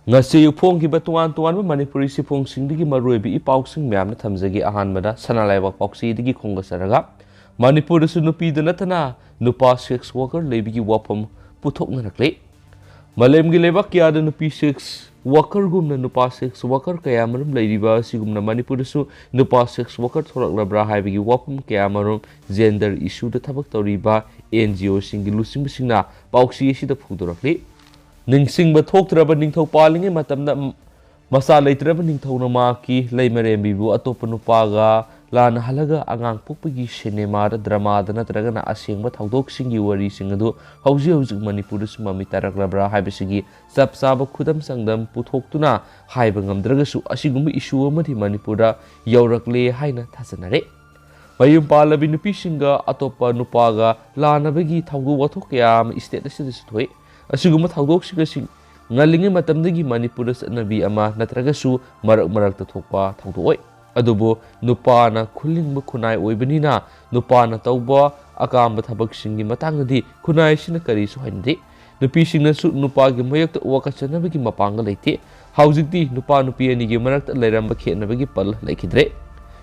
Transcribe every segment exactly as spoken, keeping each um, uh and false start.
ꯉꯁꯤ ꯐꯣꯡꯈꯤꯕ ꯇꯣꯉꯥꯟ ꯇꯣꯉꯥꯟꯕ ꯃꯅꯤꯄꯨꯔꯤ ꯁꯤꯐꯣꯡꯁꯤꯡꯗꯒꯤ ꯃꯔꯨꯑꯣꯏꯕ ꯏ ꯄꯥꯎꯁꯤꯡ ꯃꯌꯥꯝꯅ ꯊꯝꯖꯒꯦ꯫ ꯑꯍꯥꯟꯕꯗ ꯁꯅꯥ ꯂꯩꯕꯥꯛ ꯄꯥꯎꯆꯦꯗꯒꯤ ꯈꯣꯝꯒꯠꯆꯔꯒ, ꯃꯅꯤꯄꯨꯔꯗꯁꯨ ꯅꯨꯄꯤꯗ ꯅꯠꯇꯅ ꯅꯨꯄꯥ ꯁꯦꯛꯁ ꯋꯥꯀꯔ ꯂꯩꯕꯒꯤ ꯋꯥꯐꯝ ꯄꯨꯊꯣꯛꯅꯔꯛꯂꯤ꯫ ꯃꯥꯂꯦꯝꯒꯤ ꯂꯩꯕꯥꯛ ꯀꯌꯥꯗ ꯅꯨꯄꯤ ꯁꯦꯛꯁ ꯋꯥꯀꯔꯒꯨꯝꯅ ꯅꯨꯄꯥ ꯁꯦꯛꯁ ꯋꯥꯀꯔ ꯀꯌꯥꯃꯔꯨꯝ ꯂꯩꯔꯤꯕ ꯑꯁꯤꯒꯨꯝꯅ ꯃꯅꯤꯄꯨꯔꯗꯁꯨ ꯅꯨꯄꯥ ꯁꯦꯛꯁ ꯋꯥꯀꯔ ꯊꯣꯛꯂꯛꯂꯕ꯭ꯔꯥ ꯍꯥꯏꯕꯒꯤ ꯋꯥꯐꯝ ꯀꯌꯥꯃꯔꯨꯝ ꯖꯦꯟꯗꯔ ꯏꯁꯨꯗ ꯊꯕꯛ ꯇꯧꯔꯤꯕ ꯑꯦꯟ ꯖꯤ ꯑꯣꯁꯤꯡꯒꯤ ꯂꯨꯆꯤꯡꯕꯁꯤꯡꯅ ꯄꯥꯎꯆꯦ ꯑꯁꯤꯗ ꯐꯣꯡꯗꯣꯔꯛꯂꯤ꯫ ꯅꯤꯡꯁꯤꯡꯕ ꯊꯣꯛꯇ꯭ꯔꯕ ꯅꯤꯡꯊꯧ ꯄꯥꯜꯂꯤꯉꯩ ꯃꯇꯝꯗ ꯃꯆꯥ ꯂꯩꯇ꯭ꯔꯕ ꯅꯤꯡꯊꯧꯅ ꯃꯍꯥꯛꯀꯤ ꯂꯩꯃꯔꯦꯝꯕꯤꯕꯨ ꯑꯇꯣꯞꯄ ꯅꯨꯄꯥꯒ ꯂꯥꯟꯅꯍꯜꯂꯒ ꯑꯉꯥꯡ ꯄꯣꯛꯄꯒꯤ ꯁꯤꯅꯦꯃꯥꯗ, ꯗ꯭ꯔꯃꯥꯗ ꯅꯠꯇ꯭ꯔꯒꯅ ꯑꯁꯦꯡꯕ ꯊꯧꯗꯣꯛꯁꯤꯡꯒꯤ ꯋꯥꯔꯤꯁꯤꯡ ꯑꯗꯨ ꯍꯧꯖꯤꯛ ꯍꯧꯖꯤꯛ ꯃꯅꯤꯄꯨꯔꯗꯁꯨ ꯃꯃꯤ ꯇꯥꯔꯛꯂꯕ꯭ꯔꯥ ꯍꯥꯏꯕꯁꯤꯒꯤ ꯆꯞ ꯆꯥꯕ ꯈꯨꯗꯝ ꯆꯥꯡꯗꯝ ꯄꯨꯊꯣꯛꯇꯨꯅ ꯍꯥꯏꯕ ꯉꯝꯗ꯭ꯔꯒꯁꯨ, ꯑꯁꯤꯒꯨꯝꯕ ꯏꯁꯨ ꯑꯃꯗꯤ ꯃꯅꯤꯄꯨꯔꯗ ꯌꯧꯔꯛꯂꯦ ꯍꯥꯏꯅ ꯊꯥꯖꯅꯔꯦ꯫ ꯃꯌꯨꯝ ꯄꯥꯜꯂꯕꯤ ꯅꯨꯄꯤꯁꯤꯡꯒ ꯑꯇꯣꯞꯄ ꯅꯨꯄꯥꯒ ꯂꯥꯟꯅꯕꯒꯤ ꯊꯧꯗꯣꯛ ꯋꯥꯊꯣꯛ ꯀꯌꯥ ꯑꯃ ꯁ꯭ꯇꯦꯠ ꯑꯁꯤꯗꯁꯨ ꯊꯣꯛꯏ꯫ ꯑꯁꯤꯒꯨꯝꯕ ꯊꯧꯗꯣꯛꯁꯤꯡ ꯑꯁꯤ ꯉꯜꯂꯤꯉꯩ ꯃꯇꯝꯗꯒꯤ ꯃꯅꯤꯄꯨꯔꯗ ꯆꯠꯅꯕꯤ ꯑꯃ ꯅꯠꯇ꯭ꯔꯒꯁꯨ ꯃꯔꯛ ꯃꯔꯛꯇ ꯊꯣꯛꯄ ꯊꯧꯗꯣꯛ ꯑꯣꯏ꯫ ꯑꯗꯨꯕꯨ ꯅꯨꯄꯥꯅ ꯈꯨꯜꯂꯤꯡꯕ ꯈꯨꯟꯅꯥꯏ ꯑꯣꯏꯕꯅꯤꯅ ꯅꯨꯄꯥꯅ ꯇꯧꯕ ꯑꯀꯥꯝꯕ ꯊꯕꯛꯁꯤꯡꯒꯤ ꯃꯇꯥꯡꯗꯗꯤ ꯈꯨꯟꯅꯥꯏ ꯑꯁꯤꯅ ꯀꯔꯤꯁꯨ ꯍꯥꯏꯅꯗꯦ꯫ ꯅꯨꯄꯤꯁꯤꯡꯅꯁꯨ ꯅꯨꯄꯥꯒꯤ ꯃꯥꯌꯣꯛꯇ ꯋꯥꯀꯠꯆꯅꯕꯒꯤ ꯃꯄꯥꯡꯒꯜ ꯂꯩꯇꯦ꯫ ꯍꯧꯖꯤꯛꯇꯤ ꯅꯨꯄꯥ ꯅꯨꯄꯤ ꯑꯅꯤꯒꯤ ꯃꯔꯛꯇ ꯂꯩꯔꯝꯕ ꯈꯦꯠꯅꯕꯒꯤ ꯄꯜ ꯂꯩꯈꯤꯗ꯭ꯔꯦ꯫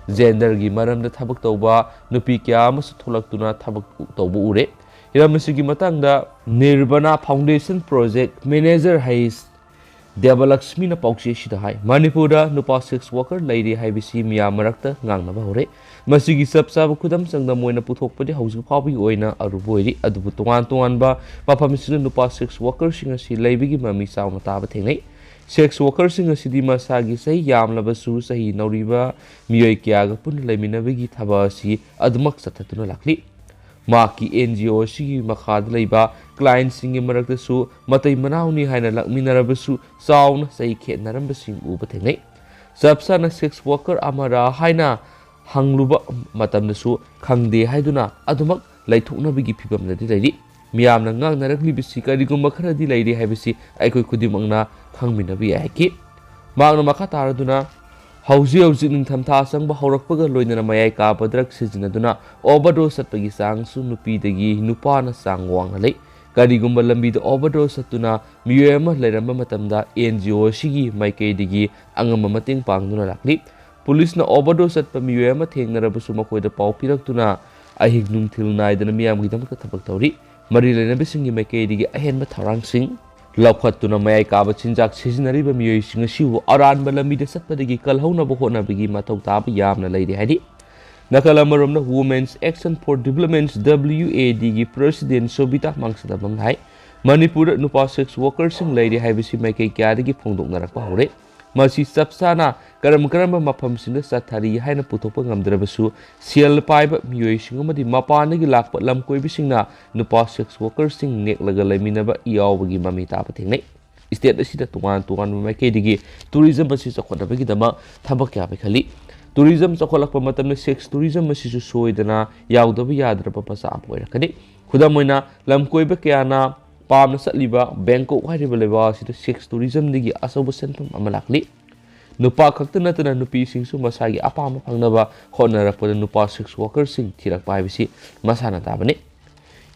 ꯖꯦꯟꯗꯔꯒꯤ ꯃꯔꯝꯗ ꯊꯕꯛ ꯇꯧꯕ ꯅꯨꯄꯤ ꯀꯌꯥ ꯑꯃꯁꯨ ꯊꯣꯛꯂꯛꯇꯨꯅ ꯊꯕꯛ ꯇꯧꯕ ꯎꯔꯦ꯫ ꯍꯤꯔꯝ ꯑꯁꯤꯒꯤ ꯃꯇꯥꯡꯗ ꯅꯤꯔꯕꯅꯥ ꯐꯥꯎꯟꯗꯦꯁꯟ ꯄ꯭ꯔꯣꯖꯦꯛ ꯃꯦꯅꯦꯖꯔ ꯍꯩꯁ ꯗꯦꯕꯂꯛꯁꯃꯤꯅ ꯄꯥꯎꯆꯦ ꯑꯁꯤꯗ ꯍꯥꯏ, ꯃꯅꯤꯄꯨꯔꯗ ꯅꯨꯄꯥ ꯁꯦꯛꯁ ꯋꯥꯀꯔ ꯂꯩꯔꯤ ꯍꯥꯏꯕꯁꯤ ꯃꯤꯌꯥꯝ ꯃꯔꯛꯇ ꯉꯥꯡꯅꯕ ꯍꯧꯔꯦ꯫ ꯃꯁꯤꯒꯤ ꯆꯞ ꯆꯥꯕ ꯈꯨꯗꯝ ꯆꯥꯡꯗꯝ ꯑꯣꯏꯅ ꯄꯨꯊꯣꯛꯄꯗꯤ ꯍꯧꯖꯤꯛ ꯐꯥꯎꯕꯒꯤ ꯑꯣꯏꯅ ꯑꯔꯨꯕ ꯑꯣꯏꯔꯤ꯫ ꯑꯗꯨꯕꯨ ꯇꯣꯉꯥꯟ ꯇꯣꯉꯥꯟꯕ ꯃꯐꯝꯁꯤꯡꯗ ꯅꯨꯄꯥ ꯁꯦꯛꯁ ꯋꯥꯀꯔꯁꯤꯡ ꯑꯁꯤ ꯂꯩꯕꯒꯤ ꯃꯃꯤ ꯆꯥꯎꯅ ꯇꯥꯕ ꯊꯦꯡꯅꯩ꯫ ꯁꯦꯛꯁ ꯋꯥꯀꯔꯁꯤꯡ ꯑꯁꯤꯗꯤ ꯃꯁꯥꯒꯤ ꯆꯍꯤ ꯌꯥꯝꯂꯕꯁꯨ ꯆꯍꯤ ꯅꯧꯔꯤꯕ ꯃꯤꯑꯣꯏ ꯀꯌꯥꯒ ꯄꯨꯟꯅ ꯂꯩꯃꯤꯟꯅꯕꯒꯤ ꯊꯕꯛ ꯑꯁꯤ ꯑꯗꯨꯃꯛ ꯆꯠꯊꯗꯨꯅ ꯂꯥꯛꯂꯤ꯫ ꯃꯍꯥꯛꯀꯤ ꯑꯦꯟ ꯖꯤ ꯑꯣ ꯑꯁꯤꯒꯤ ꯃꯈꯥꯗ ꯂꯩꯕ ꯀ꯭ꯂꯥꯏꯟꯁꯤꯡꯒꯤ ꯃꯔꯛꯇꯁꯨ ꯃꯇꯩ ꯃꯅꯥꯎꯅꯤ ꯍꯥꯏꯅ ꯂꯥꯛꯃꯤꯟꯅꯔꯕꯁꯨ ꯆꯥꯎꯅ ꯆꯍꯤ ꯈꯦꯠꯅꯔꯝꯕꯁꯤꯡ ꯎꯕ ꯊꯦꯡꯅꯩ꯫ ꯆꯞ ꯆꯥꯅ ꯁꯦꯛꯁ ꯋꯥꯀꯔ ꯑꯃꯔꯥ ꯍꯥꯏꯅ ꯍꯪꯂꯨꯕ ꯃꯇꯝꯗꯁꯨ ꯈꯪꯗꯦ ꯍꯥꯏꯗꯨꯅ ꯑꯗꯨꯃꯛ ꯂꯩꯊꯣꯛꯅꯕꯒꯤ ꯐꯤꯕꯝꯗꯗꯤ ꯂꯩꯔꯤ꯫ ꯃꯤꯌꯥꯝꯅ ꯉꯥꯡꯅꯔꯛꯂꯤꯕꯁꯤ ꯀꯔꯤꯒꯨꯝꯕ ꯈꯔꯗꯤ ꯂꯩꯔꯤ ꯍꯥꯏꯕꯁꯤ ꯑꯩꯈꯣꯏ ꯈꯨꯗꯤꯡꯃꯛꯅ ꯈꯪꯃꯤꯟꯅꯕ ꯌꯥꯏ ꯍꯥꯏꯈꯤ꯫ ꯃꯍꯥꯛꯅ ꯃꯈꯥ ꯇꯥꯔꯗꯨꯅ, ꯍꯧꯖꯤꯛ ꯍꯧꯖꯤꯛ ꯅꯤꯡꯊꯝꯊꯥ ꯆꯪꯕ ꯍꯧꯔꯛꯄꯒ ꯂꯣꯏꯅꯅ ꯃꯌꯥꯏ ꯀꯥꯕ ꯗ꯭ꯔꯒ ꯁꯤꯖꯤꯟꯅꯗꯨꯅ ꯑꯣꯚꯔꯗꯣꯁ ꯆꯠꯄꯒꯤ ꯆꯥꯡꯁꯨ ꯅꯨꯄꯤꯗꯒꯤ ꯅꯨꯄꯥꯅ ꯆꯥꯡ ꯋꯥꯡꯅ ꯂꯩ꯫ ꯀꯔꯤꯒꯨꯝꯕ ꯂꯝꯕꯤꯗ ꯑꯣꯚꯔꯗꯣꯁ ꯆꯠꯇꯨꯅ ꯃꯤꯑꯣꯏ ꯑꯃ ꯂꯩꯔꯝꯕ ꯃꯇꯝꯗ ꯑꯦꯟ ꯖꯤ ꯑꯣ ꯑꯁꯤꯒꯤ ꯃꯥꯏꯀꯩꯗꯒꯤ ꯑꯉꯝꯕ ꯃꯇꯦꯡ ꯄꯥꯡꯗꯨꯅ ꯂꯥꯛꯂꯤ꯫ ꯄꯨꯂꯤꯁꯅ ꯑꯣꯚꯔꯗꯣꯁ ꯆꯠꯄ ꯃꯤꯑꯣꯏ ꯑꯃ ꯊꯦꯡꯅꯔꯕꯁꯨ ꯃꯈꯣꯏꯗ ꯄꯥꯎ ꯄꯤꯔꯛꯇꯨꯅ ꯑꯍꯤꯡ ꯅꯨꯡꯊꯤꯜ ꯅꯥꯏꯗꯅ ꯃꯤꯌꯥꯝꯒꯤꯗꯃꯛꯇ ꯊꯕꯛ ꯇꯧꯔꯤ꯫ ꯃꯔꯤ ꯂꯩꯅꯕꯁꯤꯡꯒꯤ ꯃꯥꯏꯀꯩꯗꯒꯤ ꯑꯍꯦꯟꯕ ꯊꯧꯔꯥꯡꯁꯤꯡ ꯂꯧꯈꯠꯇꯨꯅ ꯃꯌꯥꯏ ꯀꯥꯕ ꯆꯤꯟꯖꯥꯛ ꯁꯤꯖꯤꯟꯅꯔꯤꯕ ꯃꯤꯑꯣꯏꯁꯤꯡ ꯑꯁꯤꯕꯨ ꯑꯔꯥꯟꯕ ꯂꯝꯕꯤꯗ ꯆꯠꯄꯗꯒꯤ ꯀꯜꯍꯧꯅꯕ ꯍꯣꯠꯅꯕꯒꯤ ꯃꯊꯧ ꯇꯥꯕ ꯌꯥꯝꯅ ꯂꯩꯔꯤ ꯍꯥꯏꯔꯤ꯫ ꯅꯥꯀꯜ ꯑꯃꯔꯣꯝꯗ Women's Action for Development, W A D, ꯒꯤ ꯄ꯭ꯔꯦꯁꯤꯗꯦꯟ ꯁꯣꯕꯤꯇꯥ ꯃꯥꯡꯁꯥꯗꯕꯝꯅ ꯍꯥꯏ, ꯃꯅꯤꯄꯨꯔꯗ ꯅꯨꯄꯥ ꯁꯦꯛꯁ ꯋꯥꯔꯀꯔꯁꯤꯡ ꯂꯩꯔꯤ ꯍꯥꯏꯕꯁꯤ ꯃꯥꯏꯀꯩ ꯀꯌꯥꯗꯒꯤ ꯐꯣꯡꯗꯣꯛꯅꯔꯛꯄ ꯍꯧꯔꯦ꯫ ꯃꯁꯤ ꯆꯞ ꯆꯥꯅ ꯀꯔꯝ ꯀꯔꯝꯕ ꯃꯐꯝꯁꯤꯡꯗ ꯆꯠꯊꯔꯤ ꯍꯥꯏꯅ ꯄꯨꯊꯣꯛꯄ ꯉꯝꯗ꯭ꯔꯕꯁꯨ, ꯁꯦꯜ ꯄꯥꯏꯕ ꯃꯤꯑꯣꯏꯁꯤꯡ ꯑꯃꯗꯤ ꯃꯄꯥꯟꯗꯒꯤ ꯂꯥꯛꯄ ꯂꯝꯀꯣꯏꯕꯁꯤꯡꯅ ꯅꯨꯄꯥ ꯁꯦꯛꯁ ꯋꯥꯔꯀꯔꯁꯤꯡ ꯅꯦꯛꯂꯒ ꯂꯩꯃꯤꯟꯅꯕ ꯌꯥꯎꯕꯒꯤ ꯃꯃꯤ ꯇꯥꯕ ꯊꯦꯡꯅꯩ꯫ ꯁ꯭ꯇꯦꯠ ꯑꯁꯤꯗ ꯇꯣꯉꯥꯟ ꯇꯣꯉꯥꯟꯕ ꯃꯥꯏꯀꯩꯗꯒꯤ ꯇꯨꯔꯤꯖꯝ ꯑꯁꯤ ꯆꯥꯎꯈꯠꯅꯕꯒꯤꯗꯃꯛ ꯊꯕꯛ ꯀꯌꯥ ꯄꯥꯏꯈꯠꯂꯤ꯫ ꯇꯨꯔꯤꯖꯝ ꯆꯥꯎꯈꯠꯂꯛꯄ ꯃꯇꯝꯗ ꯁꯦꯛꯁ ꯇꯨꯔꯤꯖꯝ ꯑꯁꯤꯁꯨ ꯁꯣꯏꯗꯅ ꯌꯥꯎꯗꯕ ꯌꯥꯗ꯭ꯔꯕ ꯃꯆꯥꯛ ꯑꯃ ꯑꯣꯏꯔꯛꯀꯅꯤ꯫ ꯈꯨꯗꯝ ꯑꯣꯏꯅ, ꯂꯝꯀꯣꯏꯕ ꯀꯌꯥꯅ ꯄꯥꯝꯅ ꯆꯠꯂꯤꯕ ꯕꯦꯡꯀꯣꯛ ꯍꯥꯏꯔꯤꯕ ꯂꯩꯕꯥꯛ ꯑꯁꯤꯗ ꯁꯦꯛꯁ ꯇꯨꯔꯤꯖꯝꯗꯒꯤ ꯑꯆꯧꯕ ꯁꯦꯟꯐꯝ ꯑꯃ ꯂꯥꯛꯂꯤ꯫ ꯅꯨꯄꯥ ꯈꯛꯇ ꯅꯠꯇꯅ ꯅꯨꯄꯤꯁꯤꯡꯁꯨ ꯃꯁꯥꯒꯤ ꯑꯄꯥꯝꯕ ꯐꯪꯅꯕ ꯍꯣꯠꯅꯔꯛꯄꯗ ꯅꯨꯄꯥ ꯁꯦꯛꯁ ꯋꯥꯔꯀꯔꯁꯤꯡ ꯊꯤꯔꯛꯄ ꯍꯥꯏꯕꯁꯤ ꯃꯁꯥꯅ ꯇꯥꯕꯅꯤ꯫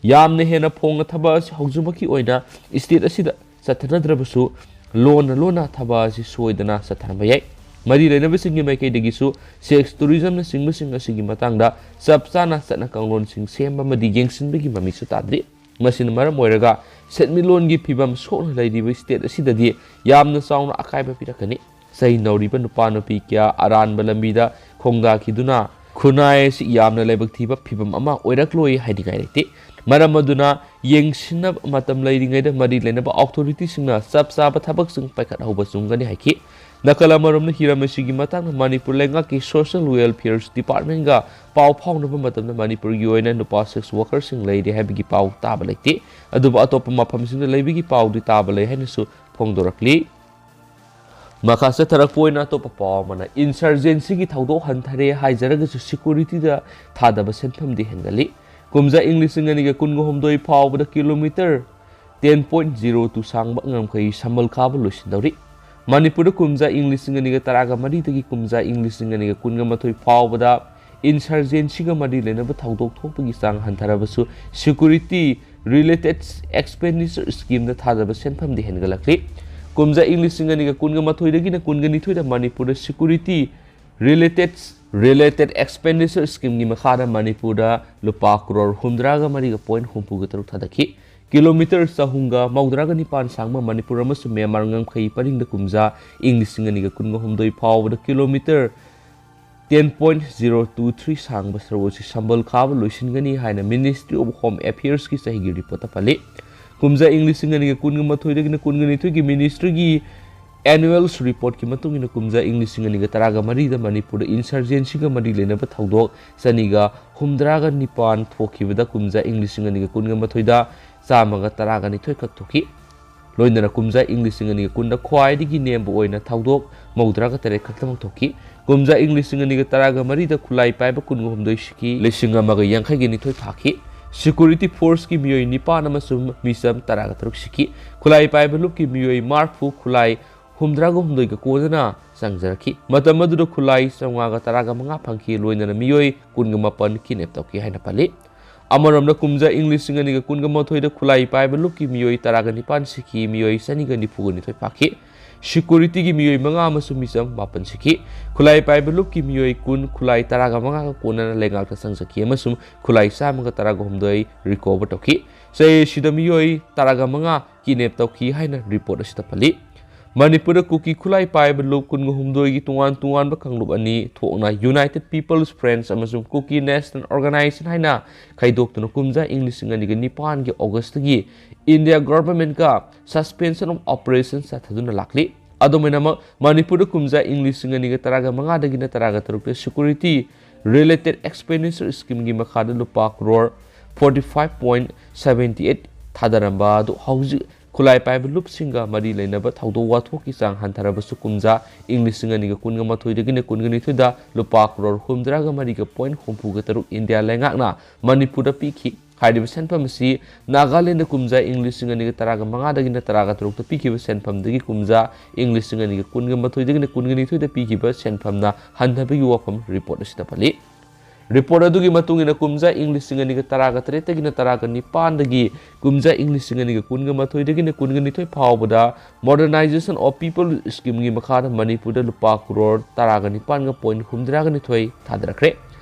ꯌꯥꯝꯅ ꯍꯦꯟꯅ ꯐꯣꯡꯅ ꯊꯕꯛ ꯑꯁꯤ ꯍꯧꯖꯤꯛꯃꯛꯀꯤ ꯑꯣꯏꯅ ꯁ꯭ꯇꯦꯠ ꯑꯁꯤꯗ ꯆꯠꯊꯅꯗ꯭ꯔꯕꯁꯨ, ꯂꯣꯟꯅ ꯂꯣꯟꯅ ꯊꯕꯛ ꯑꯁꯤ ꯁꯣꯏꯗꯅ ꯆꯠꯊꯔꯝꯕ ꯌꯥꯏ꯫ ꯃꯔꯤ ꯂꯩꯅꯕꯁꯤꯡꯒꯤ ꯃꯥꯏꯀꯩꯗꯒꯤꯁꯨ ꯁꯦꯛꯁ ꯇꯨꯔꯤꯖꯝꯅꯆꯤꯡꯕꯁꯤꯡ ꯑꯁꯤꯒꯤ ꯃꯇꯥꯡꯗ ꯆꯞ ꯆꯥꯅ ꯆꯠꯅ ꯀꯥꯡꯂꯣꯟꯁꯤꯡ ꯁꯦꯝꯕ ꯑꯃꯗꯤ ꯌꯦꯡꯁꯤꯟꯕꯒꯤ ꯃꯃꯤꯁꯨ ꯇꯥꯗ꯭ꯔꯤ꯫ ꯃꯁꯤꯅ ꯃꯔꯝ ꯑꯣꯏꯔꯒ ꯁꯦꯟꯃꯤꯠꯂꯣꯟꯒꯤ ꯐꯤꯕꯝ ꯁꯣꯛꯅ ꯂꯩꯔꯤꯕ ꯁ꯭ꯇꯦꯠ ꯑꯁꯤꯗꯗꯤ ꯌꯥꯝꯅ ꯆꯥꯎꯅ ꯑꯀꯥꯏꯕ ꯄꯤꯔꯛꯀꯅꯤ꯫ ꯆꯩ ꯅꯧꯔꯤꯕ ꯅꯨꯄꯥ ꯅꯨꯄꯤ ꯀꯌꯥ ꯑꯔꯥꯟꯕ ꯂꯝꯕꯤꯗ ꯈꯣꯡꯗꯥꯈꯤꯗꯨꯅ ꯈꯨꯟꯅꯥꯏ ꯑꯁꯤ ꯌꯥꯝꯅ ꯂꯥꯏꯕꯛ ꯊꯤꯕ ꯐꯤꯕꯝ ꯑꯃ ꯑꯣꯏꯔꯛꯂꯣꯏ ꯍꯥꯏꯅꯤꯡꯉꯥꯏ ꯂꯩꯇꯦ꯫ ꯃꯔꯝ ꯑꯗꯨꯅ ꯌꯦꯡꯁꯤꯟꯅꯕ ꯃꯇꯝ ꯂꯩꯔꯤꯉꯩꯗ ꯃꯔꯤ ꯂꯩꯅꯕ ꯑꯣꯊꯣꯔꯤꯇꯤꯁꯤꯡꯅ ꯆꯞ ꯆꯥꯕ ꯊꯕꯛꯁꯤꯡ ꯄꯥꯏꯈꯠꯍꯧꯕ ꯆꯨꯝꯒꯅꯤ ꯍꯥꯏꯈꯤ꯫ ꯅꯥꯀꯜ ꯑꯃꯔꯣꯝꯗ ꯍꯤꯔꯝ ꯑꯁꯤꯒꯤ ꯃꯇꯥꯡꯗ ꯃꯅꯤꯄꯨꯔ ꯂꯩꯉꯥꯛꯀꯤ ꯁꯣꯁꯤꯌꯦꯜ ꯋꯦꯜꯐꯤꯌꯔ ꯗꯤꯄꯥꯔꯠꯃꯦꯟꯒ ꯄꯥꯎ ꯐꯥꯎꯅꯕ ꯃꯇꯝꯗ ꯃꯅꯤꯄꯨꯔꯒꯤ ꯑꯣꯏꯅ ꯅꯨꯄꯥ ꯁꯦꯛꯁ ꯋꯥꯔꯀꯔꯁꯤꯡ ꯂꯩꯔꯤ ꯍꯥꯏꯕꯒꯤ ꯄꯥꯎ ꯇꯥꯕ ꯂꯩꯇꯦ꯫ ꯑꯗꯨꯕꯨ ꯑꯇꯣꯞꯄ ꯃꯐꯝꯁꯤꯡꯗ ꯂꯩꯕꯒꯤ ꯄꯥꯎꯗꯤ ꯇꯥꯕ ꯂꯩ ꯍꯥꯏꯅꯁꯨ ꯐꯣꯡꯗꯣꯔꯛꯂꯤ꯫ ꯃꯈꯥ ꯆꯠꯊꯔꯛꯄ ꯑꯣꯏꯅ ꯑꯇꯣꯞꯄ ꯄꯥꯎ ꯑꯃꯅ, ꯏꯟꯁꯔꯖꯦꯟꯁꯤꯒꯤ ꯊꯧꯗꯣꯛ ꯍꯟꯊꯔꯦ ꯍꯥꯏꯖꯔꯒꯁꯨ ꯁꯦꯀ꯭ꯌꯨꯔꯤꯇꯤꯗ ꯊꯥꯗꯕ ꯁꯦꯟꯐꯝꯗꯤ ꯍꯦꯟꯒꯠꯂꯤ꯫ ꯀꯨꯝꯖꯥ ꯏꯪ ꯂꯤꯁꯤꯡ ꯑꯅꯤꯒ ꯀꯨꯟꯒ ꯍꯨꯝꯗꯣꯏ ꯐꯥꯎꯕꯗ kilometre ten point zero two ꯁꯥꯡꯕ ꯉꯝꯈꯩ ꯁꯝꯕꯜ ꯈꯥꯕ ꯂꯣꯏꯁꯤꯟꯗꯧꯔꯤ꯫ ꯃꯅꯤꯄꯨꯔꯗ ꯀꯨꯝꯖꯥ ꯏꯪ ꯂꯤꯁꯤꯡ ꯑꯅꯤꯒ ꯇꯔꯥꯒ ꯃꯔꯤꯗꯒꯤ ꯀꯨꯝꯖꯥ ꯏꯪ ꯂꯤꯁꯤꯡ ꯑꯅꯤꯒ ꯀꯨꯟꯒ ꯃꯥꯊꯣꯏ ꯐꯥꯎꯕꯗ ꯏꯟꯁꯔꯖꯦꯟꯁꯤꯒ ꯃꯔꯤ ꯂꯩꯅꯕ ꯊꯧꯗꯣꯛ ꯊꯣꯛꯄꯒꯤ ꯆꯥꯡ ꯍꯟꯊꯔꯕꯁꯨ, ꯁꯦꯀ꯭ꯌꯨꯔꯤꯇꯤ Related Expenditure Scheme ꯗ ꯊꯥꯗꯕ ꯁꯦꯟꯐꯝꯗꯤ ꯍꯦꯟꯒꯠꯂꯛꯂꯤ꯫ ꯀꯨꯝꯖꯥ ꯏꯪ ꯂꯤꯁꯤꯡ ꯑꯅꯤꯒ ꯀꯨꯟꯒ ꯃꯥꯊꯣꯏꯗꯒꯤꯅ ꯀꯨꯟꯒ ꯅꯤꯊꯣꯏꯗ ꯃꯅꯤꯄꯨꯔꯗ security related, Related Expenditure Scheme ꯒꯤ ꯃꯈꯥꯗ ꯃꯅꯤꯄꯨꯔꯗ ꯂꯨꯄꯥ ꯀ꯭ꯔꯣꯔ ꯍꯨꯝꯗ꯭ꯔꯥꯒ ꯃꯔꯤꯒ point ꯍꯨꯝꯐꯨꯒ ꯇꯔꯨꯛ ꯊꯥꯗꯈꯤ꯫ ꯀꯤꯂꯣꯃꯤꯇꯔ ꯆꯍꯨꯝꯒ ꯃꯧꯗ꯭ꯔꯥꯒ ꯅꯤꯄꯥꯟ ꯁꯥꯡꯕ ꯃꯅꯤꯄꯨꯔ ꯑꯃꯁꯨꯡ ꯃ꯭ꯌꯥꯟꯃꯥꯔ ꯉꯝꯈꯩ ꯄꯔꯤꯡꯗ ꯀꯨꯝꯖꯥ ꯏꯪ ꯂꯤꯁꯤꯡ ꯑꯅꯤꯒ ꯀꯨꯟꯒ ꯍꯨꯝꯗꯣꯏ ꯐꯥꯎꯕꯗ kilometre ten point zero two three ꯁꯥꯡꯕ ꯁꯔꯨꯛ ꯑꯁꯤ ꯁꯝꯕꯜ ꯈꯥꯕ ꯂꯣꯏꯁꯤꯟꯒꯅꯤ ꯍꯥꯏꯅ Ministry of Home Affairs ꯀꯤ ꯆꯍꯤꯒꯤ report ꯇ ꯄꯜꯂꯤ꯫ ꯀꯨꯝꯖꯥ ꯏꯪ ꯂꯤꯁꯤꯡ ꯑꯅꯤꯒ ꯀꯨꯟꯒ ꯃꯥꯊꯣꯏꯗꯒꯤꯅ ꯀꯨꯟꯒ ꯅꯤꯊꯣꯏꯒꯤ Ministry ꯒꯤ annual report ꯀꯤ ꯃꯇꯨꯡ ꯏꯟꯅ, ꯀꯨꯝꯖꯥ ꯏꯪ ꯂꯤꯁꯤꯡ ꯑꯅꯤꯒ ꯇꯔꯥꯒ ꯃꯔꯤꯗ ꯃꯅꯤꯄꯨꯔꯗ insurgency ꯒ ꯃꯔꯤ ꯂꯩꯅꯕ ꯊꯧꯗꯣꯛ ꯆꯅꯤꯒ ꯍꯨꯝꯗ꯭ꯔꯥꯒ ꯅꯤꯄꯥꯟ ꯊꯣꯛꯈꯤꯕꯗ, ꯀꯨꯝꯖꯥ ꯏꯪ ꯂꯤꯁꯤꯡ ꯑꯅꯤꯒ ꯀꯨꯟꯒ ꯃꯥꯊꯣꯏꯗ ꯆꯥꯝꯃꯒ ꯇꯔꯥꯒ ꯅꯤꯊꯣꯏ ꯈꯛ ꯊꯣꯛꯈꯤ꯫ ꯂꯣꯏꯅꯅ ꯀꯨꯝꯖꯥ ꯏꯪ ꯂꯤꯁꯤꯡ ꯑꯅꯤꯒ ꯀꯨꯟꯗ ꯈ꯭ꯋꯥꯏꯗꯒꯤ ꯅꯦꯝꯕ ꯑꯣꯏꯅ ꯊꯧꯗꯣꯛ ꯃꯧꯗ꯭ꯔꯥꯒ ꯇꯔꯦꯠ ꯈꯛꯇꯃꯛ ꯊꯣꯛꯈꯤ꯫ ꯀꯨꯝꯖꯥ ꯏꯪ ꯂꯤꯁꯤꯡ ꯑꯅꯤꯒ ꯇꯔꯥꯒ ꯃꯔꯤꯗ ꯈꯨꯠꯂꯥꯏ ꯄꯥꯏꯕ ꯀꯨꯟꯒ ꯍꯨꯝꯗꯣꯏ ꯁꯤꯈꯤ, ꯂꯤꯁꯤꯡ ꯑꯃꯒ ꯌꯥꯡꯈꯩꯒ ꯅꯤꯊꯣꯏ ꯐꯥꯈꯤ꯫ Security force ꯀꯤ ꯃꯤꯑꯣꯏ ꯅꯤꯄꯥꯟ ꯑꯃꯁꯨꯡ ꯃꯤꯆꯝ ꯇꯔꯥꯒ ꯇꯔꯨꯛ ꯁꯤꯈꯤ꯫ ꯈꯨꯠꯂꯥꯏ ꯄꯥꯏꯕ ꯂꯨꯞꯀꯤ ꯃꯤꯑꯣꯏ ꯃꯔꯐꯨ ꯈꯨꯠꯂꯥꯏ ꯍꯨꯝꯗ꯭ꯔꯥꯒ ꯍꯨꯝꯗꯣꯏꯒ ꯀꯣꯟꯅꯅ ꯆꯪꯖꯔꯛꯈꯤ꯫ ꯃꯇꯝ ꯑꯗꯨꯗ ꯈꯨꯠꯂꯥꯏ ꯆꯥꯝꯃꯉꯥꯒ ꯇꯔꯥꯒ ꯃꯉꯥ ꯐꯪꯈꯤ, ꯂꯣꯏꯅꯅ ꯃꯤꯑꯣꯏ ꯀꯨꯟꯒ ꯃꯥꯄꯟ kidnap ꯇꯧꯈꯤ ꯍꯥꯏꯅ ꯄꯜꯂꯤ꯫ ꯑꯃꯔꯣꯝꯗ, ꯀꯨꯝꯖꯥ ꯏꯪ ꯂꯤꯁꯤꯡ ꯑꯅꯤꯒ ꯀꯨꯟꯒ ꯃꯥꯊꯣꯏꯗ ꯈꯨꯠꯂꯥꯏ ꯄꯥꯏꯕ ꯂꯨꯞꯀꯤ ꯃꯤꯑꯣꯏ ꯇꯔꯥꯒ ꯅꯤꯄꯥꯟ ꯁꯤꯈꯤ, ꯃꯤꯑꯣꯏ ꯆꯅꯤꯒ ꯅꯤꯐꯨꯒ ꯅꯤꯊꯣꯏ ꯐꯥꯈꯤ꯫ Security ꯒꯤ ꯃꯤꯑꯣꯏ ꯃꯉꯥ ꯑꯃꯁꯨꯡ ꯃꯤꯆꯝ ꯃꯥꯄꯟ ꯁꯤꯈꯤ꯫ ꯈꯨꯠꯂꯥꯏ ꯄꯥꯏꯕ ꯂꯨꯞꯀꯤ ꯃꯤꯑꯣꯏ ꯀꯨꯟ ꯈꯨꯠꯂꯥꯏ ꯇꯔꯥꯒ ꯃꯉꯥꯒ ꯀꯣꯟꯅꯅ ꯂꯩꯉꯥꯛꯇ ꯆꯪꯖꯈꯤ ꯑꯃꯁꯨꯡ ꯈꯨꯠꯂꯥꯏ ꯆꯥꯝꯃꯒ ꯇꯔꯥꯒ ꯍꯨꯝꯗꯣꯏ recover ꯇꯧꯈꯤ꯫ ꯆꯍꯤ ꯑꯁꯤꯗ ꯃꯤꯑꯣꯏ ꯇꯔꯥꯒ ꯃꯉꯥ kidnap ꯇꯧꯈꯤ ꯍꯥꯏꯅ report ꯑꯁꯤꯗ ꯄꯜꯂꯤ꯫ ꯃꯅꯤꯄꯨꯔꯗ ꯀꯨꯀꯤ ꯈꯨꯠꯂꯥꯏ ꯄꯥꯏꯕ ꯂꯨꯞ ꯀꯨꯟꯒ ꯍꯨꯝꯗꯣꯏꯒꯤ ꯇꯣꯉꯥꯟ ꯇꯣꯉꯥꯟꯕ ꯀꯥꯡꯂꯨꯞ ꯑꯅꯤ ꯊꯣꯛꯅ United People's Front ꯑꯃꯁꯨꯡ Kuki National Organization ꯍꯥꯏꯅ ꯈꯥꯏꯗꯣꯛꯇꯨꯅ ꯀꯨꯝꯖꯥ ꯏꯪ ꯂꯤꯁꯤꯡ ꯑꯅꯤꯒ ꯅꯤꯄꯥꯟꯒꯤ August ꯇꯒꯤ India government ꯀ suspension of operation ꯆꯠꯊꯗꯨꯅ ꯂꯥꯛꯂꯤ꯫ ꯑꯗꯨꯝ ꯑꯣꯏꯅꯃꯛ, ꯃꯅꯤꯄꯨꯔꯗ ꯀꯨꯝꯖꯥ ꯏꯪ ꯂꯤꯁꯤꯡ ꯑꯅꯤꯒ ꯇꯔꯥꯒ ꯃꯉꯥꯗꯒꯤꯅ ꯇꯔꯥꯒ ꯇꯔꯨꯛꯇ security related expenditure scheme ꯒꯤ ꯃꯈꯥꯗ ꯂꯨꯄꯥ crore forty five point seventy eight ꯊꯥꯗꯔꯝꯕ ꯑꯗꯨ ꯍꯧꯖꯤꯛ ꯈꯨꯠꯂꯥꯏ ꯄꯥꯏꯕ ꯂꯨꯞꯁꯤꯡꯒ ꯃꯔꯤ ꯂꯩꯅꯕ ꯊꯧꯗꯣꯛ ꯋꯥꯊꯣꯛꯀꯤ ꯆꯥꯡ ꯍꯟꯊꯔꯕꯁꯨ, ꯀꯨꯝꯖꯥ ꯏꯪ ꯂꯤꯁꯤꯡ ꯑꯅꯤꯒ ꯀꯨꯟꯒ ꯃꯥꯊꯣꯏꯗꯒꯤꯅ ꯀꯨꯟꯒ ꯅꯤꯊꯣꯏꯗ ꯂꯨꯄꯥ ꯀ꯭ꯔꯣꯔ ꯍꯨꯝꯗ꯭ꯔꯥꯒ ꯃꯔꯤꯒ point ꯍꯨꯝꯐꯨꯒ ꯇꯔꯨꯛ ꯏꯟꯗꯤꯌꯥ ꯂꯩꯉꯥꯛꯅ ꯃꯅꯤꯄꯨꯔꯗ ꯄꯤꯈꯤ꯫ ꯍꯥꯏꯔꯤꯕ ꯁꯦꯟꯐꯝ ꯑꯁꯤ ꯅꯥꯒꯥꯂꯦꯟꯗ ꯀꯨꯝꯖꯥ ꯏꯪ ꯂꯤꯁꯤꯡ ꯑꯅꯤꯒ ꯇꯔꯥꯒ ꯃꯉꯥꯗꯒꯤꯅ ꯇꯔꯥꯒ ꯇꯔꯨꯛꯇ ꯄꯤꯈꯤꯕ ꯁꯦꯟꯐꯝꯗꯒꯤ ꯀꯨꯝꯖꯥ ꯏꯪ ꯂꯤꯁꯤꯡ ꯑꯅꯤꯒ ꯀꯨꯟꯒ ꯃꯥꯊꯣꯏꯗꯒꯤꯅ ꯀꯨꯟꯒ ꯅꯤꯊꯣꯏꯗ ꯄꯤꯈꯤꯕ ꯁꯦꯟꯐꯝꯅ ꯍꯟꯊꯕꯒꯤ ꯋꯥꯐꯝ report ꯑꯁꯤꯗ ꯄꯜꯂꯤ꯫ Report ꯑꯗꯨꯒꯤ ꯃꯇꯨꯡ ꯏꯟꯅ ꯀꯨꯝꯖꯥ ꯏꯪ ꯂꯤꯁꯤꯡ ꯑꯅꯤꯒ ꯇꯔꯥꯒ ꯇꯔꯦꯠꯇꯒꯤꯅ ꯇꯔꯥꯒ ꯅꯤꯄꯥꯟꯗꯒꯤ ꯀꯨꯝꯖꯥ ꯏꯪ ꯂꯤꯁꯤꯡ ꯑꯅꯤꯒ ꯀꯨꯟꯒ ꯃꯥꯊꯣꯏꯗꯒꯤꯅ ꯀꯨꯟꯒ ꯅꯤꯊꯣꯏ ꯐꯥꯎꯕꯗ Modernization of People Scheme ꯒꯤ ꯃꯈꯥꯗ ꯃꯅꯤꯄꯨꯔꯗ ꯂꯨꯄꯥ ꯀ꯭ꯔꯣꯔ ꯇꯔꯥꯒ ꯅꯤꯄꯥꯟꯒ ꯄꯣꯏꯟ ꯍꯨꯝꯗ꯭ꯔꯥꯒ ꯅꯤꯊꯣꯏ ꯊꯥꯗꯔꯛꯈ꯭ꯔꯦ꯫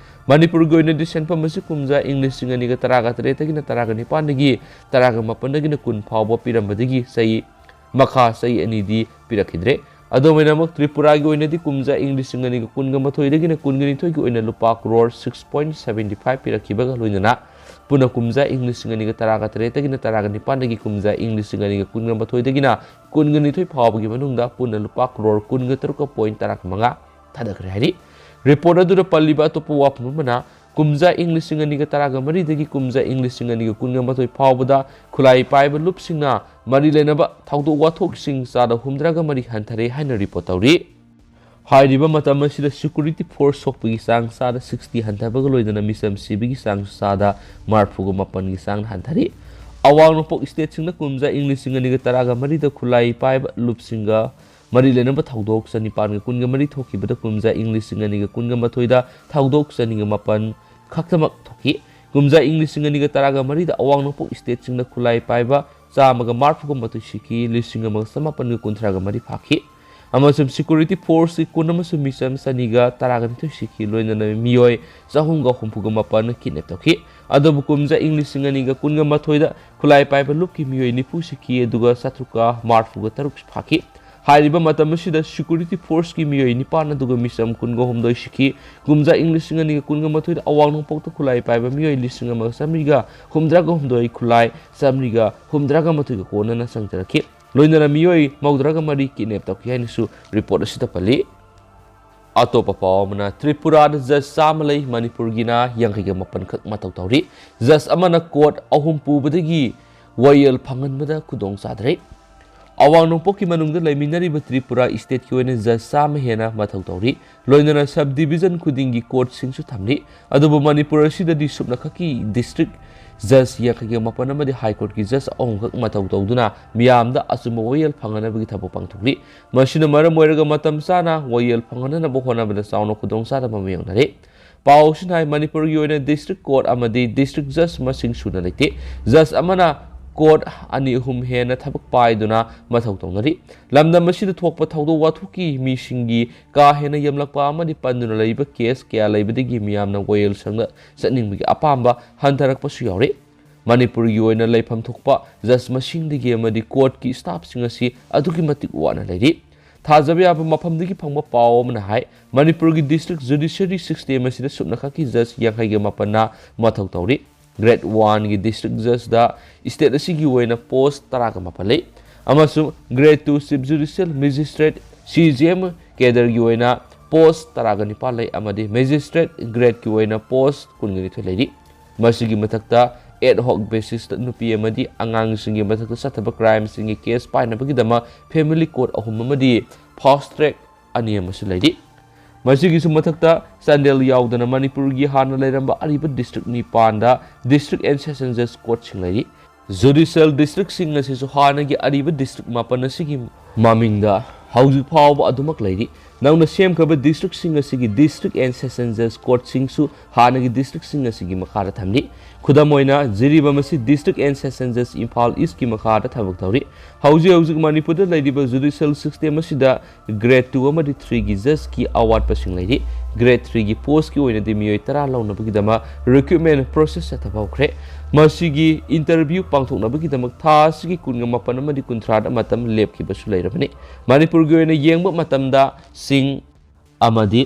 ꯃꯅꯤꯄꯨꯔꯒꯤ ꯑꯣꯏꯅꯗꯤ ꯁꯦꯟꯐꯝ ꯑꯁꯤ ꯀꯨꯝꯖꯥ ꯏꯪ ꯂꯤꯁꯤꯡ ꯑꯅꯤꯒ ꯇꯔꯥꯒ ꯇꯔꯦꯠꯇꯒꯤꯅ ꯇꯔꯥꯒ ꯅꯤꯄꯥꯟꯗꯒꯤ ꯇꯔꯥꯒ ꯃꯥꯄꯟꯗꯒꯤꯅ ꯀꯨꯟ ꯐꯥꯎꯕ ꯄꯤꯔꯝꯕꯗꯒꯤ ꯆꯍꯤ ꯃꯈꯥ ꯆꯍꯤ ꯑꯅꯤꯗꯤ ꯄꯤꯔꯛꯈꯤꯗ꯭ꯔꯦ꯫ ꯑꯗꯨꯝ ꯑꯣꯏꯅꯃꯛ ꯇ꯭ꯔꯤꯄꯨꯔꯥꯒꯤ ꯑꯣꯏꯅꯗꯤ ꯀꯨꯝꯖꯥ ꯏꯪ ꯂꯤꯁꯤꯡ ꯑꯅꯤꯒ ꯀꯨꯟꯒ ꯃꯥꯊꯣꯏꯗꯒꯤꯅ ꯀꯨꯟꯒ ꯅꯤꯊꯣꯏꯒꯤ ꯑꯣꯏꯅ ꯂꯨꯄꯥ crore six point seventy five ꯄꯤꯔꯛꯈꯤꯕꯒ ꯂꯣꯏꯅꯅ ꯄꯨꯟꯅ ꯀꯨꯝꯖꯥ ꯏꯪ ꯂꯤꯁꯤꯡ ꯑꯅꯤꯒ ꯇꯔꯥꯒ ꯇꯔꯦꯠꯇꯒꯤꯅ ꯇꯔꯥꯒ ꯅꯤꯄꯥꯟꯗꯒꯤ ꯀꯨꯝꯖꯥ ꯏꯪ ꯂꯤꯁꯤꯡ ꯑꯅꯤꯒ ꯀꯨꯟꯒ ꯃꯥꯊꯣꯏꯗꯒꯤꯅ ꯀꯨꯟꯒ ꯅꯤꯊꯣꯏ ꯐꯥꯎꯕꯒꯤ ꯃꯅꯨꯡꯗ ꯄꯨꯟꯅ ꯂꯨꯄꯥ ꯀ꯭ꯔꯣꯔ ꯀꯨꯟꯒ ꯇꯔꯨꯛꯀ ꯄꯣꯏꯟ ꯇꯔꯥꯒ ꯃꯉꯥ ꯊꯥꯗꯈ꯭ꯔꯦ ꯍꯥꯏꯔꯤ꯫ ꯔꯤꯄꯣꯔꯠ ꯑꯗꯨꯗ ꯄꯜꯂꯤꯕ ꯑꯇꯣꯞꯄ ꯋꯥꯐꯝ ꯑꯃꯅ ꯀꯨꯝꯖꯥ ꯏꯪ ꯂꯤꯁꯤꯡ ꯑꯅꯤꯒ ꯇꯔꯥꯒ ꯃꯔꯤꯗꯒꯤ ꯀꯨꯝꯖꯥ ꯏꯪ ꯂꯤꯁꯤꯡ ꯑꯅꯤꯒ ꯀꯨꯟꯒ ꯃꯥꯊꯣꯏ ꯐꯥꯎꯕꯗ ꯈꯨꯠꯂꯥꯏ ꯄꯥꯏꯕ ꯂꯨꯞꯁꯤꯡꯅ ꯃꯔꯤ ꯂꯩꯅꯕ ꯊꯧꯗꯣꯛ ꯋꯥꯊꯣꯛꯁꯤꯡ ꯆꯥꯗ ꯍꯨꯝꯗ꯭ꯔꯥꯒ ꯃꯔꯤ ꯍꯟꯊꯔꯦ ꯍꯥꯏꯅ ꯔꯤꯄꯣꯔꯠ ꯇꯧꯔꯤ꯫ ꯍꯥꯏꯔꯤꯕ ꯃꯇꯝ ꯑꯁꯤꯗ security force ꯁꯣꯛꯄꯒꯤ ꯆꯥꯡ ꯆꯥꯗ sixty ꯍꯟꯊꯕꯒ ꯂꯣꯏꯅꯅ ꯃꯤꯆꯝ ꯁꯤꯕꯒꯤ ꯆꯥꯡꯁꯨ ꯆꯥꯗ ꯃꯔꯤꯐꯨꯒ ꯃꯥꯄꯟꯒꯤ ꯆꯥꯡꯗ ꯍꯟꯊꯔꯤ꯫ ꯑꯋꯥꯡ ꯅꯣꯡꯄꯣꯛ stateꯁꯤꯡꯗ ꯀꯨꯝꯖꯥ ꯏꯪ ꯂꯤꯁꯤꯡ ꯑꯅꯤꯒ ꯇꯔꯥꯒ ꯃꯔꯤꯗ ꯈꯨꯠꯂꯥꯏ ꯄꯥꯏꯕ ꯂꯨꯞꯁꯤꯡꯒ ꯃꯔꯤ ꯂꯩꯅꯕ ꯊꯧꯗꯣꯛ ꯆꯅꯤꯄꯥꯟꯒ ꯀꯨꯟꯒ ꯃꯔꯤ ꯊꯣꯛꯈꯤꯕꯗ ꯀꯨꯝꯖꯥ ꯏꯪ ꯂꯤꯁꯤꯡ ꯑꯅꯤꯒ ꯀꯨꯟꯒ ꯃꯥꯊꯣꯏꯗ ꯊꯧꯗꯣꯛ ꯆꯅꯤꯒ ꯃꯥꯄꯟ ꯈꯛꯇꯃꯛ ꯊꯣꯛꯈꯤ꯫ ꯀꯨꯝꯖꯥ ꯏꯪ ꯂꯤꯁꯤꯡ ꯑꯅꯤꯒ ꯇꯔꯥꯒ ꯃꯔꯤꯗ ꯑꯋꯥꯡ ꯅꯣꯡꯄꯣꯛ stateꯁꯤꯡꯗ ꯈꯨꯠꯂꯥꯏ ꯄꯥꯏꯕ ꯆꯥꯝꯃꯒ ꯃꯔꯤꯐꯨꯒ ꯃꯥꯊꯣꯏ ꯁꯤꯈꯤ, ꯂꯤꯁꯤꯡ ꯑꯃꯒ ꯆꯃꯥꯄꯟꯒ ꯀꯨꯟꯊ꯭ꯔꯥꯒ ꯃꯔꯤ ꯐꯥꯈꯤ꯫ ꯑꯃꯁꯨꯡ security forceꯀꯤ ꯀꯨꯟ ꯑꯃꯁꯨꯡ ꯃꯤꯆꯝ ꯆꯅꯤꯒ ꯇꯔꯥꯒ ꯅꯤꯊꯣꯏ ꯁꯤꯈꯤ, ꯂꯣꯏꯅꯅ ꯃꯤꯑꯣꯏ ꯆꯍꯨꯝꯒ ꯍꯨꯝꯐꯨꯒ ꯃꯥꯄꯟ kidnap ꯇꯧꯈꯤ꯫ ꯑꯗꯨꯕꯨ ꯀꯨꯝꯖꯥ ꯏꯪ ꯂꯤꯁꯤꯡ ꯑꯅꯤꯒ ꯀꯨꯟꯒ ꯃꯥꯊꯣꯏꯗ ꯈꯨꯠꯂꯥꯏ ꯄꯥꯏꯕ ꯂꯨꯞꯀꯤ ꯃꯤꯑꯣꯏ ꯅꯤꯐꯨ ꯁꯤꯈꯤ, ꯑꯗꯨꯒ ꯆꯥꯇ꯭ꯔꯨꯛꯀ ꯃꯔꯤꯐꯨꯒ ꯇꯔꯨꯛ ꯐꯥꯈꯤ꯫ ꯍꯥꯏꯔꯤꯕ ꯃꯇꯝ ꯑꯁꯤꯗ security forceꯀꯤ ꯃꯤꯑꯣꯏ ꯅꯤꯄꯥꯟ ꯑꯗꯨꯒ ꯃꯤꯆꯝ ꯀꯨꯟꯒ ꯍꯨꯝꯗꯣꯏ ꯁꯤꯈꯤ꯫ ꯀꯨꯝꯖꯥ ꯏꯪ ꯂꯤꯁꯤꯡ ꯑꯅꯤꯒ ꯀꯨꯟꯒ ꯃꯥꯊꯣꯏꯗ ꯑꯋꯥꯡ ꯅꯣꯡꯄꯣꯛꯇ ꯈꯨꯠꯂꯥꯏ ꯄꯥꯏꯕ ꯃꯤꯑꯣꯏ ꯂꯤꯁꯤꯡ ꯑꯃꯒ ꯆꯥꯃꯔꯤꯒ ꯍꯨꯝꯗ꯭ꯔꯥꯒ ꯍꯨꯝꯗꯣꯏ, ꯈꯨꯠꯂꯥꯏ ꯆꯥꯃꯔꯤꯒ ꯍꯨꯝꯗ꯭ꯔꯥꯒ ꯃꯥꯊꯣꯏꯒ ꯀꯣꯟꯅꯅ ꯆꯪꯖꯔꯛꯈꯤ꯫ ꯂꯣꯏꯅꯅ ꯃꯤꯑꯣꯏ ꯃꯧꯗ꯭ꯔꯥꯒ ꯃꯔꯤ kidnap ꯇꯧꯈꯤ ꯍꯥꯏꯅꯁꯨ ꯔꯤꯄꯣꯔꯠ ꯑꯁꯤꯗ ꯄꯜꯂꯤ꯫ ꯑꯇꯣꯞꯄ ꯄꯥꯎ ꯑꯃꯅ, ꯇ꯭ꯔꯤꯄꯨꯔꯥꯗ ꯖꯁ ꯆꯥꯝꯃ ꯂꯩ, ꯃꯅꯤꯄꯨꯔꯒꯤꯅ ꯌꯥꯡꯈꯩꯒ ꯃꯥꯄꯟ ꯈꯛ ꯃꯊꯧ ꯇꯧꯔꯤ꯫ ꯖꯁ ꯑꯃꯅ ꯀꯣꯔꯠ ꯑꯍꯨꯝ ꯄꯨꯕꯗꯒꯤ ꯋꯥꯌꯦꯜ ꯐꯪꯍꯟꯕꯗ ꯈꯨꯗꯣꯡ ꯆꯥꯗ꯭ꯔꯦ꯫ ꯑꯋꯥꯡ ꯅꯣꯡꯄꯣꯛꯀꯤ ꯃꯅꯨꯡꯗ ꯂꯩꯃꯤꯟꯅꯔꯤꯕ ꯇ꯭ꯔꯤꯄꯨꯔꯥ stateꯀꯤ ꯑꯣꯏꯅ ꯖꯁ ꯆꯥꯝꯃ ꯍꯦꯟꯅ ꯃꯊꯧ ꯇꯧꯔꯤ꯫ ꯂꯣꯏꯅꯅ sub division ꯈꯨꯗꯤꯡꯒꯤ ꯀꯣꯔꯠꯁꯤꯡꯁꯨ ꯊꯝꯂꯤ꯫ ꯑꯗꯨꯕꯨ ꯃꯅꯤꯄꯨꯔ ꯑꯁꯤꯗꯗꯤ ꯁꯨꯞꯅꯈꯛꯀꯤ district ꯖꯁ ꯌꯥꯡꯈꯩꯒ ꯃꯥꯄꯟ ꯑꯃꯗꯤ High Courtꯀꯤ ꯖꯁ ꯑꯍꯨꯝꯈꯛ ꯃꯊꯧ ꯇꯧꯗꯨꯅ ꯃꯤꯌꯥꯝꯗ ꯑꯆꯨꯝꯕ ꯋꯥꯌꯦꯜ ꯐꯪꯍꯟꯅꯕꯒꯤ ꯊꯕꯛ ꯄꯥꯡꯊꯣꯛꯂꯤ꯫ ꯃꯁꯤꯅ ꯃꯔꯝ ꯑꯣꯏꯔꯒ ꯃꯇꯝ ꯆꯥꯅ ꯋꯥꯌꯦꯜ ꯐꯪꯍꯟꯅꯕ ꯍꯣꯠꯅꯕꯗ ꯆꯥꯎꯅ ꯈꯨꯗꯣꯡꯆꯥꯗꯕ ꯃꯥꯌꯣꯛꯅꯔꯤ꯫ ꯄꯥꯎꯁꯤꯅ ꯍꯥꯏ, ꯃꯅꯤꯄꯨꯔꯒꯤ ꯑꯣꯏꯅ district court ꯑꯃꯗꯤ district judge ꯃꯁꯤꯡ ꯁꯨꯅ ꯂꯩꯇꯦ꯫ Judge ꯑꯃꯅ court ꯑꯅꯤ ꯑꯍꯨꯝ ꯍꯦꯟꯅ ꯊꯕꯛ ꯄꯥꯏꯗꯨꯅ ꯃꯊꯧ ꯇꯧꯅꯔꯤ꯫ ꯂꯝꯗꯝ ꯑꯁꯤꯗ ꯊꯣꯛꯄ ꯊꯧꯗꯣꯛ ꯋꯥꯊꯣꯛꯀꯤ ꯃꯤꯁꯤꯡꯒꯤ ꯀꯥ ꯍꯦꯟꯅ ꯌꯥꯝꯂꯛꯄ ꯑꯃꯗꯤ ꯄꯟꯗꯨꯅ ꯂꯩꯕ case ꯀꯌꯥ ꯂꯩꯕꯗꯒꯤ ꯃꯤꯌꯥꯝꯅ ꯋꯥꯌꯦꯜꯁꯪꯗ ꯆꯠꯅꯤꯡꯕꯒꯤ ꯑꯄꯥꯝꯕ ꯍꯟꯊꯔꯛꯄꯁꯨ ꯌꯥꯎꯔꯤ꯫ ꯃꯅꯤꯄꯨꯔꯒꯤ ꯑꯣꯏꯅ ꯂꯩꯐꯝ ꯊꯣꯛꯄ judge ꯃꯁꯤꯡꯗꯒꯤ ꯑꯃꯗꯤ courtꯀꯤ staffꯁꯤꯡ ꯑꯁꯤ ꯑꯗꯨꯛꯀꯤ ꯃꯇꯤꯛ ꯋꯥꯅ ꯂꯩꯔꯤ꯫ ꯊꯥꯖꯕ ꯌꯥꯕ ꯃꯐꯝꯗꯒꯤ ꯐꯪꯕ ꯄꯥꯎ ꯑꯃꯅ ꯍꯥꯏ, ꯃꯅꯤꯄꯨꯔꯒꯤ district judiciary system ꯑꯁꯤꯗ ꯁꯨꯞꯅꯈꯛꯀꯤ judge ꯌꯥꯡꯈꯩꯒ ꯃꯥꯄꯟꯅ ꯃꯊꯧ ꯇꯧꯔꯤ꯫ Grade oneꯒꯤ district judgeꯗ state ꯑꯁꯤꯒꯤ ꯑꯣꯏꯅ post ꯇꯔꯥꯒ ꯃꯥꯄꯟ ꯂꯩ, ꯑꯃꯁꯨꯡ Grade two Chief Judicial Magistrate, C J M, cadreꯒꯤ ꯑꯣꯏꯅ post ꯇꯔꯥꯒ ꯅꯤꯄꯥꯟ ꯂꯩ, ꯑꯃꯗꯤ magistrate gradeꯀꯤ ꯑꯣꯏꯅ post ꯀꯨꯟꯒ ꯅꯤꯊꯣꯏ ꯂꯩꯔꯤ꯫ ꯃꯁꯤꯒꯤ ꯃꯊꯛꯇ ad hoc basisꯇ ꯅꯨꯄꯤ ꯑꯃꯗꯤ ꯑꯉꯥꯡꯁꯤꯡꯒꯤ ꯃꯊꯛꯇ ꯆꯠꯊꯕ crimeꯁꯤꯡꯒꯤ case ꯄꯥꯏꯅꯕꯒꯤꯗꯃꯛ family court ꯑꯍꯨꯝ ꯑꯃꯗꯤ fast track ꯑꯅꯤ ꯑꯃꯁꯨ ꯂꯩꯔꯤ꯫ ꯃꯁꯤꯒꯤꯁꯨ ꯃꯊꯛꯇ ꯆꯥꯟꯗꯦꯜ ꯌꯥꯎꯗꯅ ꯃꯅꯤꯄꯨꯔꯒꯤ ꯍꯥꯟꯅ ꯂꯩꯔꯝꯕ ꯑꯔꯤꯕ district ꯅꯤꯄꯥꯟꯗ district and session judge courtꯁꯤꯡ ꯂꯩꯔꯤ꯫ Judicial districtꯁꯤꯡ ꯑꯁꯤꯁꯨ ꯍꯥꯟꯅꯒꯤ ꯑꯔꯤꯕ district ꯃꯥꯄꯟ ꯑꯁꯤꯒꯤ ꯃꯃꯤꯡꯗ ꯍꯧꯖꯤꯛ ꯐꯥꯎꯕ ꯑꯗꯨꯃꯛ ꯂꯩꯔꯤ꯫ ꯅꯧꯅ ꯁꯦꯝꯈ꯭ꯔꯕ districtꯁꯤꯡ ꯑꯁꯤꯒꯤ district and session judge courtꯁꯤꯡꯁꯨ ꯍꯥꯟꯅꯒꯤ districtꯁꯤꯡ ꯑꯁꯤꯒꯤ ꯃꯈꯥꯗ ꯊꯝꯂꯤ꯫ ꯈꯨꯗꯝ ꯑꯣꯏꯅ, ꯖꯤꯔꯤꯕꯥꯝ ꯑꯁꯤ district and session judge Imphal Eastꯀꯤ ꯃꯈꯥꯗ ꯊꯕꯛ ꯇꯧꯔꯤ꯫ ꯍꯧꯖꯤꯛ ꯍꯧꯖꯤꯛ ꯃꯅꯤꯄꯨꯔꯗ ꯂꯩꯔꯤꯕ judicial system ꯑꯁꯤꯗ Grade two ꯑꯃꯗꯤ threeꯒꯤ judgeꯀꯤ ꯑꯋꯥꯠꯄꯁꯤꯡ ꯂꯩꯔꯤ꯫ Grade threeꯒꯤ postꯀꯤ ꯑꯣꯏꯅꯗꯤ ꯃꯤꯑꯣꯏ ꯇꯔꯥ ꯂꯧꯅꯕꯒꯤꯗꯃꯛ recruitment process ꯆꯠꯊꯕ ꯍꯧꯈ꯭ꯔꯦ꯫ ꯃꯁꯤꯒꯤ interview ꯄꯥꯡꯊꯣꯛꯅꯕꯒꯤꯗꯃꯛ ꯊꯥ ꯑꯁꯤꯒꯤ ꯀꯨꯟꯒ ꯃꯥꯄꯟ ꯑꯃꯗꯤ ꯀꯨꯟꯊ꯭ꯔꯥꯗ ꯃꯇꯝ ꯂꯦꯞꯈꯤꯕꯁꯨ ꯂꯩꯔꯕꯅꯤ꯫ ꯃꯅꯤꯄꯨꯔꯒꯤ ꯑꯣꯏꯅ ꯌꯦꯡꯕ ꯃꯇꯝꯗ ꯁꯤꯡ ꯑꯃꯗꯤ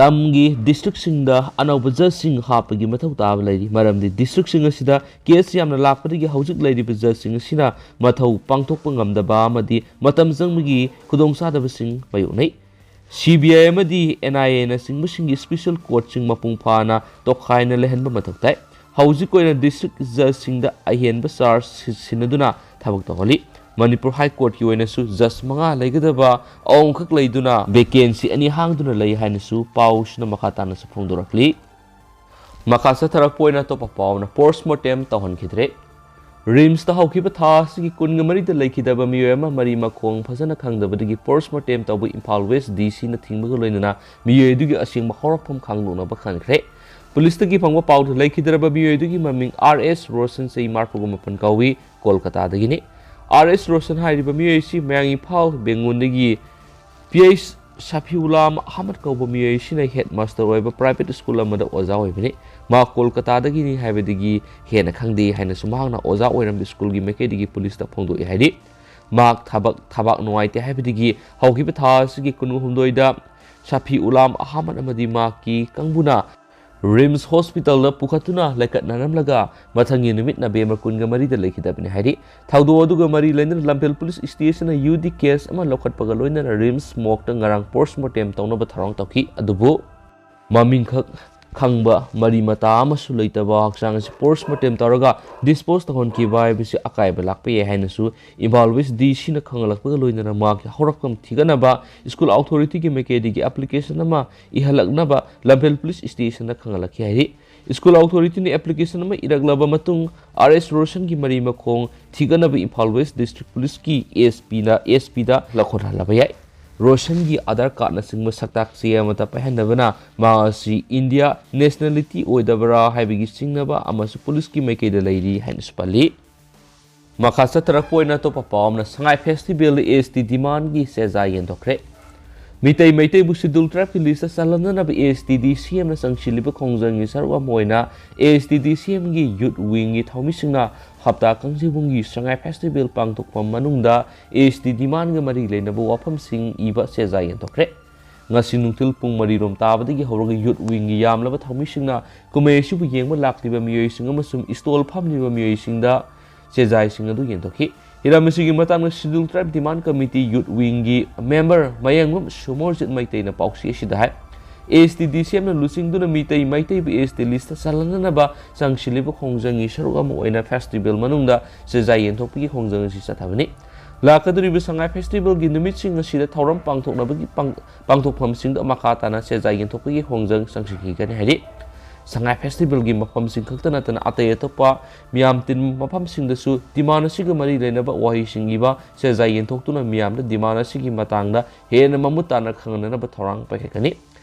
ꯇꯝꯒꯤ districtꯁꯤꯡꯗ ꯑꯅꯧꯕ judgeꯁꯤꯡ ꯍꯥꯞꯄꯒꯤ ꯃꯊꯧ ꯇꯥꯕ ꯂꯩꯔꯤ, ꯃꯔꯝꯗꯤ districtꯁꯤꯡ ꯑꯁꯤꯗ case ꯌꯥꯝꯅ ꯂꯥꯛꯄꯗꯒꯤ ꯍꯧꯖꯤꯛ ꯂꯩꯔꯤꯕ judgeꯁꯤꯡ ꯑꯁꯤꯅ ꯃꯊꯧ ꯄꯥꯡꯊꯣꯛꯄ ꯉꯝꯗꯕ ꯑꯃꯗꯤ ꯃꯇꯝ ꯆꯪꯕꯒꯤ ꯈꯨꯗꯣꯡꯆꯥꯗꯕꯁꯤꯡ ꯃꯥꯌꯣꯛꯅꯩ꯫ C B I ꯑꯃꯗꯤ N I Anꯆꯤꯡꯕꯁꯤꯡꯒꯤ special courtꯁꯤꯡ ꯃꯄꯨꯡ ꯐꯥꯅ ꯇꯣꯈꯥꯏꯅ ꯂꯩꯍꯟꯕ ꯃꯊꯧ ꯇꯥꯏ꯫ ꯍꯧꯖꯤꯛ ꯑꯣꯏꯅ district judgeꯁꯤꯡꯗ ꯑꯍꯦꯟꯕ charge ꯁꯤ-, ꯁꯤꯟꯅꯗꯨꯅ ꯊꯕꯛ ꯇꯧꯍꯜꯂꯤ꯫ ꯃꯅꯤꯄꯨꯔ High Courtꯀꯤ ꯑꯣꯏꯅꯁꯨ judge ꯃꯉꯥ ꯂꯩꯒꯗꯕ ꯑꯍꯨꯝꯈꯛ ꯂꯩꯗꯨꯅ vacancy ꯑꯅꯤ ꯍꯥꯡꯗꯨꯅ ꯂꯩ ꯍꯥꯏꯅꯁꯨ ꯄꯥꯎꯁꯤꯅ ꯃꯈꯥ ꯇꯥꯅꯁꯨ ꯐꯣꯡꯗꯣꯔꯛꯂꯤ꯫ ꯃꯈꯥ ꯆꯠꯊꯔꯛꯄ ꯑꯣꯏꯅ ꯑꯇꯣꯞꯄ ꯄꯥꯎꯅ post mortem ꯇꯧꯍꯟꯈꯤꯗ꯭ꯔꯦ꯫ ꯔꯤꯝꯁꯇ ꯍꯧꯈꯤꯕ ꯊꯥ ꯑꯁꯤꯒꯤ ꯀꯨꯟꯒ ꯃꯔꯤꯗ ꯂꯩꯈꯤꯗꯕ ꯃꯤꯑꯣꯏ ꯑꯃ ꯃꯔꯤ ꯃꯈꯣꯡ ꯐꯖꯅ ꯈꯪꯗꯕꯗꯒꯤ ꯄꯣꯁꯃꯣꯔꯇꯦꯝ ꯇꯧꯕ ꯏꯝꯐꯥꯜ ꯋꯦꯁ ꯗꯤ ꯁꯤꯅ ꯊꯤꯡꯕꯒ ꯂꯣꯏꯅꯅ ꯃꯤꯑꯣꯏ ꯑꯗꯨꯒꯤ ꯑꯁꯦꯡꯕ ꯍꯧꯔꯛꯐꯝ ꯈꯪꯗꯣꯛꯅꯕ ꯈꯟꯈ꯭ꯔꯦ꯫ ꯄꯨꯂꯤꯁꯇꯒꯤ ꯐꯪꯕ ꯄꯥꯎꯗ ꯂꯩꯈꯤꯗ꯭ꯔꯕ ꯃꯤꯑꯣꯏ ꯑꯗꯨꯒꯤ ꯃꯃꯤꯡ ꯑꯥꯔ ꯑꯦꯁ ꯔꯣꯁꯟ, ꯆꯍꯤ ꯃꯔꯤꯐꯨꯒ ꯃꯥꯄꯟ ꯀꯧꯏ, ꯀꯣꯜꯀꯇꯥꯗꯒꯤꯅꯤ꯫ ꯑꯥꯔ ꯑꯦꯁ ꯔꯣꯁꯟ ꯍꯥꯏꯔꯤꯕ ꯃꯤꯑꯣꯏ ꯑꯁꯤ ꯃꯌꯥꯡ ꯏꯝꯐꯥꯜ ꯕꯦꯡꯒꯨꯟꯗꯒꯤ ꯄꯤ ꯑꯩꯆ ꯁꯐꯤꯎꯂꯥꯝ ꯑꯍꯃꯗ ꯀꯧꯕ ꯃꯤꯑꯣꯏ ꯑꯁꯤꯅ ꯍꯦꯗ ꯃꯥꯁꯇꯔ ꯑꯣꯏꯕ ꯄ꯭ꯔꯥꯏꯚꯦꯠ ꯁ꯭ꯀꯨꯜ ꯑꯃꯗ ꯑꯣꯖꯥ ꯑꯣꯏꯕꯅꯤ꯫ ꯃꯍꯥꯛ ꯀꯣꯜꯀꯇꯥꯗꯒꯤꯅꯤ ꯍꯥꯏꯕꯗꯒꯤ ꯍꯦꯟꯅ ꯈꯪꯗꯦ ꯍꯥꯏꯅꯁꯨ ꯃꯍꯥꯛꯅ ꯑꯣꯖꯥ ꯑꯣꯏꯔꯝꯕ ꯁ꯭ꯀꯨꯜꯒꯤ ꯃꯥꯏꯀꯩꯗꯒꯤ ꯄꯨꯂꯤꯁꯇ ꯐꯣꯡꯗꯣꯛꯏ ꯍꯥꯏꯔꯤ꯫ ꯃꯍꯥꯛ ꯊꯕꯛ ꯊꯕꯥꯛ ꯅꯨꯡꯉꯥꯏꯇꯦ ꯍꯥꯏꯕꯗꯒꯤ ꯍꯧꯈꯤꯕ ꯊꯥ ꯑꯁꯤꯒꯤ ꯀꯨꯟꯍꯨꯝꯗꯣꯏꯗ ꯁꯐꯤꯎꯂꯥꯝ ꯑꯍꯃꯗ ꯑꯃꯗꯤ ꯃꯍꯥꯛꯀꯤ ꯀꯥꯡꯕꯨꯅ ꯔꯤꯝꯁ ꯍꯣꯁꯄꯤꯇꯥꯜꯗ ꯄꯨꯈꯠꯇꯨꯅ ꯂꯩꯀꯠꯅꯔꯝꯂꯒ ꯃꯊꯪꯒꯤ ꯅꯨꯃꯤꯠ ꯅꯕꯦꯝꯕꯔ ꯀꯨꯟꯒ ꯃꯔꯤꯗ ꯂꯩꯈꯤꯗꯕꯅꯤ ꯍꯥꯏꯔꯤ꯫ ꯊꯧꯗꯣꯛ ꯑꯗꯨꯒ ꯃꯔꯤ ꯂꯩꯅꯅ ꯂꯝꯐꯦꯜ ꯄꯨꯂꯤꯁ ꯁ꯭ꯇꯦꯁꯟꯅ ꯌꯨ ꯗꯤ ꯀꯦꯁ ꯑꯃ ꯂꯧꯈꯠꯄꯒ ꯂꯣꯏꯅꯅ ꯔꯤꯝꯁ ꯃꯣꯔꯒꯇ ꯉꯔꯥꯡ ꯄꯣꯁꯃꯣꯔꯇꯦꯝ ꯇꯧꯅꯕ ꯊꯧꯔꯥꯡ ꯇꯧꯈꯤ꯫ ꯑꯗꯨꯕꯨ ꯃꯃꯤꯡꯈꯛ ꯈꯪꯕ ꯃꯔꯤ ꯃꯇꯥ ꯑꯃꯁꯨ ꯂꯩꯇꯕ ꯍꯛꯆꯥꯡ ꯑꯁꯤ ꯄꯣꯁꯃꯣꯔꯇꯦꯝ ꯇꯧꯔꯒ ꯗꯤꯁꯄꯣꯖ ꯇꯧꯍꯟꯈꯤꯕ ꯍꯥꯏꯕꯁꯤ ꯑꯀꯥꯏꯕ ꯂꯥꯛꯄ ꯌꯥꯏ ꯍꯥꯏꯅꯁꯨ ꯏꯝꯐꯥꯜ ꯋꯦꯁ ꯗꯤ ꯁꯤꯅ ꯈꯪꯍꯜꯂꯛꯄꯒ ꯂꯣꯏꯅꯅ ꯃꯍꯥꯛꯀꯤ ꯍꯧꯔꯛꯐꯝ ꯊꯤꯒꯠꯅꯕ ꯁ꯭ꯀꯨꯜ ꯑꯣꯊꯣꯔꯤꯇꯤꯒꯤ ꯃꯥꯏꯀꯩꯗꯒꯤ ꯑꯦꯄ꯭ꯂꯤꯀꯦꯁꯟ ꯑꯃ ꯏꯍꯜꯂꯛꯅꯕ ꯂꯝꯐꯦꯜ ꯄꯨꯂꯤꯁ ꯁ꯭ꯇꯦꯁꯟꯗ ꯈꯪꯍꯜꯂꯛꯈꯤ ꯍꯥꯏꯔꯤ꯫ ꯁ꯭ꯀꯨꯜ ꯑꯣꯊꯣꯔꯤꯇꯤꯅ ꯑꯦꯄ꯭ꯂꯤꯀꯦꯁꯟ ꯑꯃ ꯏꯔꯛꯂꯕ ꯃꯇꯨꯡ, ꯑꯥꯔ ꯑꯦꯁ ꯔꯣꯁꯟꯒꯤ ꯃꯔꯤ ꯃꯈꯣꯡ ꯊꯤꯒꯠꯅꯕ ꯏꯝꯐꯥꯜ ꯋꯦꯁ ꯗꯤꯁꯇ꯭ꯔꯤꯛ ꯄꯨꯂꯤꯁꯀꯤ ꯑꯦꯁ ꯄꯤꯅ, ꯑꯦꯁ ꯄꯤꯗ ꯂꯧꯈꯠꯍꯜꯂꯕ ꯌꯥꯏ꯫ ꯔꯣꯁꯟꯒꯤ ꯑꯥꯙꯥꯔ ꯀꯥꯔꯗꯅꯆꯤꯡꯕ ꯁꯛꯇꯥꯛ ꯆꯦ ꯑꯃꯠꯇ ꯄꯥꯏꯍꯟꯗꯕꯅ ꯃꯍꯥꯛ ꯑꯁꯤ ꯏꯟꯗꯤꯌꯥ ꯅꯦꯁꯅꯦꯂꯤꯇꯤ ꯑꯣꯏꯗꯕ꯭ꯔꯥ ꯍꯥꯏꯕꯒꯤ ꯆꯤꯡꯅꯕ ꯑꯃꯁꯨ ꯄꯨꯂꯤꯁꯀꯤ ꯃꯥꯏꯀꯩꯗ ꯂꯩꯔꯤ ꯍꯥꯏꯅꯁꯨ ꯄꯜꯂꯤ꯫ ꯃꯈꯥ ꯆꯠꯊꯔꯛꯄ ꯑꯣꯏꯅ ꯑꯇꯣꯞꯄ ꯄꯥꯎ ꯑꯃꯅ, ꯁꯉꯥꯏ ꯐꯦꯁꯇꯤꯚꯦꯜꯗ ꯑꯦꯁ ꯇꯤ ꯗꯤꯃꯥꯟꯒꯤ ꯆꯦꯖꯥ ꯌꯦꯟꯊꯣꯛꯈ꯭ꯔꯦ꯫ ꯃꯤꯇꯩ ꯃꯩꯇꯩꯕꯨ ꯁꯤꯗꯨꯜ ꯇ꯭ꯔꯥꯏꯕꯀꯤ ꯂꯤꯁꯇ ꯆꯜꯍꯟꯅꯅꯕ ꯑꯦꯁ ꯇꯤ ꯗꯤ ꯁꯤ ꯑꯦꯝꯅ ꯆꯪꯁꯤꯜꯂꯤꯕ ꯈꯣꯡꯖꯪꯒꯤ ꯁꯔꯨꯛ ꯑꯃ ꯑꯣꯏꯅ ꯑꯦꯁ ꯇꯤ ꯗꯤ ꯁꯤ ꯑꯦꯝꯒꯤ ꯌꯨꯠ ꯋꯤꯡꯒꯤ ꯊꯧꯃꯤꯁꯤꯡꯅ ꯍꯞꯇꯥ ꯀꯥꯡꯖꯩꯕꯨꯡꯒꯤ ꯁꯉꯥꯏ ꯐꯦꯁꯇꯤꯚꯦꯜ ꯄꯥꯡꯊꯣꯛꯄ ꯃꯅꯨꯡꯗ ꯑꯦꯁ ꯇꯤ ꯗꯤꯃꯥꯟꯒ ꯃꯔꯤ ꯂꯩꯅꯕ ꯋꯥꯐꯝꯁꯤꯡ ꯏꯕ ꯆꯦꯖꯥ ꯌꯦꯟꯊꯣꯛꯈ꯭ꯔꯦ꯫ ꯉꯁꯤ ꯅꯨꯡꯊꯤꯜ ꯄꯨꯡ ꯃꯔꯤ ꯔꯣꯝ ꯇꯥꯕꯗꯒꯤ ꯍꯧꯔꯒ ꯌꯨꯠ ꯋꯤꯡꯒꯤ ꯌꯥꯝꯂꯕ ꯊꯧꯃꯤꯁꯤꯡꯅ ꯀꯨꯝꯍꯩ ꯑꯁꯤꯕꯨ ꯌꯦꯡꯕ ꯂꯥꯛꯂꯤꯕ ꯃꯤꯑꯣꯏꯁꯤꯡ ꯑꯃꯁꯨꯡ ꯏꯁꯇꯣꯜ ꯐꯝꯂꯤꯕ ꯃꯤꯑꯣꯏꯁꯤꯡꯗ ꯆꯦꯖꯥꯏꯁꯤꯡ ꯑꯗꯨ ꯌꯦꯟꯊꯣꯛꯈꯤ꯫ ꯍꯤꯔꯝ ꯑꯁꯤꯒꯤ ꯃꯇꯥꯡꯗ ꯁꯤꯗꯨꯜ ꯇ꯭ꯔꯥꯏꯕ ꯗꯤꯃꯥꯟ ꯀꯃꯤꯇꯤ ꯌꯨꯠ ꯋꯤꯡꯒꯤ ꯃꯦꯝꯕꯔ ꯃꯌꯥꯡꯂꯨꯞ ꯁꯨꯃꯣꯔꯖꯤꯠ ꯃꯩꯇꯩꯅ ꯄꯥꯎꯆꯦ ꯑꯁꯤꯗ ꯍꯥꯏ, ꯑꯦꯁ ꯇꯤ ꯗꯤ ꯁꯤ ꯑꯦꯝꯅ ꯂꯨꯆꯤꯡꯗꯨꯅ ꯃꯤꯇꯩ ꯃꯩꯇꯩꯕꯨ ꯑꯦꯁ ꯇꯤ ꯂꯤꯁꯇ ꯆꯜꯍꯟꯅꯅꯕ ꯆꯪꯁꯤꯜꯂꯤꯕ ꯈꯣꯡꯖꯪꯒꯤ ꯁꯔꯨꯛ ꯑꯃ ꯑꯣꯏꯅ ꯐꯦꯁꯇꯤꯚꯦꯜ ꯃꯅꯨꯡꯗ ꯆꯦꯖꯥꯏ ꯌꯦꯟꯊꯣꯛꯄꯒꯤ ꯈꯣꯡꯖꯪ ꯑꯁꯤ ꯆꯠꯊꯕꯅꯤ꯫ ꯂꯥꯛꯀꯗꯧꯔꯤꯕ ꯁꯉꯥꯏ ꯐꯦꯁꯇꯤꯚꯦꯜꯒꯤ ꯅꯨꯃꯤꯠꯁꯤꯡ ꯑꯁꯤꯗ ꯊꯧꯔꯝ ꯄꯥꯡꯊꯣꯛꯅꯕꯒꯤ ꯄꯥꯡ-, ꯄꯥꯡꯊꯣꯛꯐꯝꯁꯤꯡꯗ ꯃꯈꯥ ꯇꯥꯅ ꯆꯦꯖꯥꯏ ꯌꯦꯟꯊꯣꯛꯄꯒꯤ ꯈꯣꯡꯖꯪ ꯆꯪꯁꯤꯟꯈꯤꯒꯅꯤ ꯍꯥꯏꯔꯤ꯫ ꯁꯉꯥꯏ ꯐꯦꯁꯇꯤꯚꯦꯜꯒꯤ ꯃꯐꯝꯁꯤꯡ ꯈꯛꯇ ꯅꯠꯇꯅ ꯑꯇꯩ ꯑꯇꯣꯞꯄ ꯃꯤꯌꯥꯝ ꯇꯤꯟꯕ ꯃꯐꯝꯁꯤꯡꯗꯁꯨ demand ꯑꯁꯤꯒ ꯃꯔꯤ ꯂꯩꯅꯕ ꯋꯥꯍꯩꯁꯤꯡ ꯏꯕ ꯆꯦꯖꯥꯏ ꯌꯦꯟꯊꯣꯛꯇꯨꯅ ꯃꯤꯌꯥꯝꯗ demand ꯑꯁꯤꯒꯤ ꯃꯇꯥꯡꯗ ꯍꯦꯟꯅ ꯃꯃꯨꯠ ꯇꯥꯅ ꯈꯪꯍꯟꯅꯅꯕ ꯊꯧꯔꯥꯡ ꯄꯥꯏꯈꯠꯀꯅꯤ꯫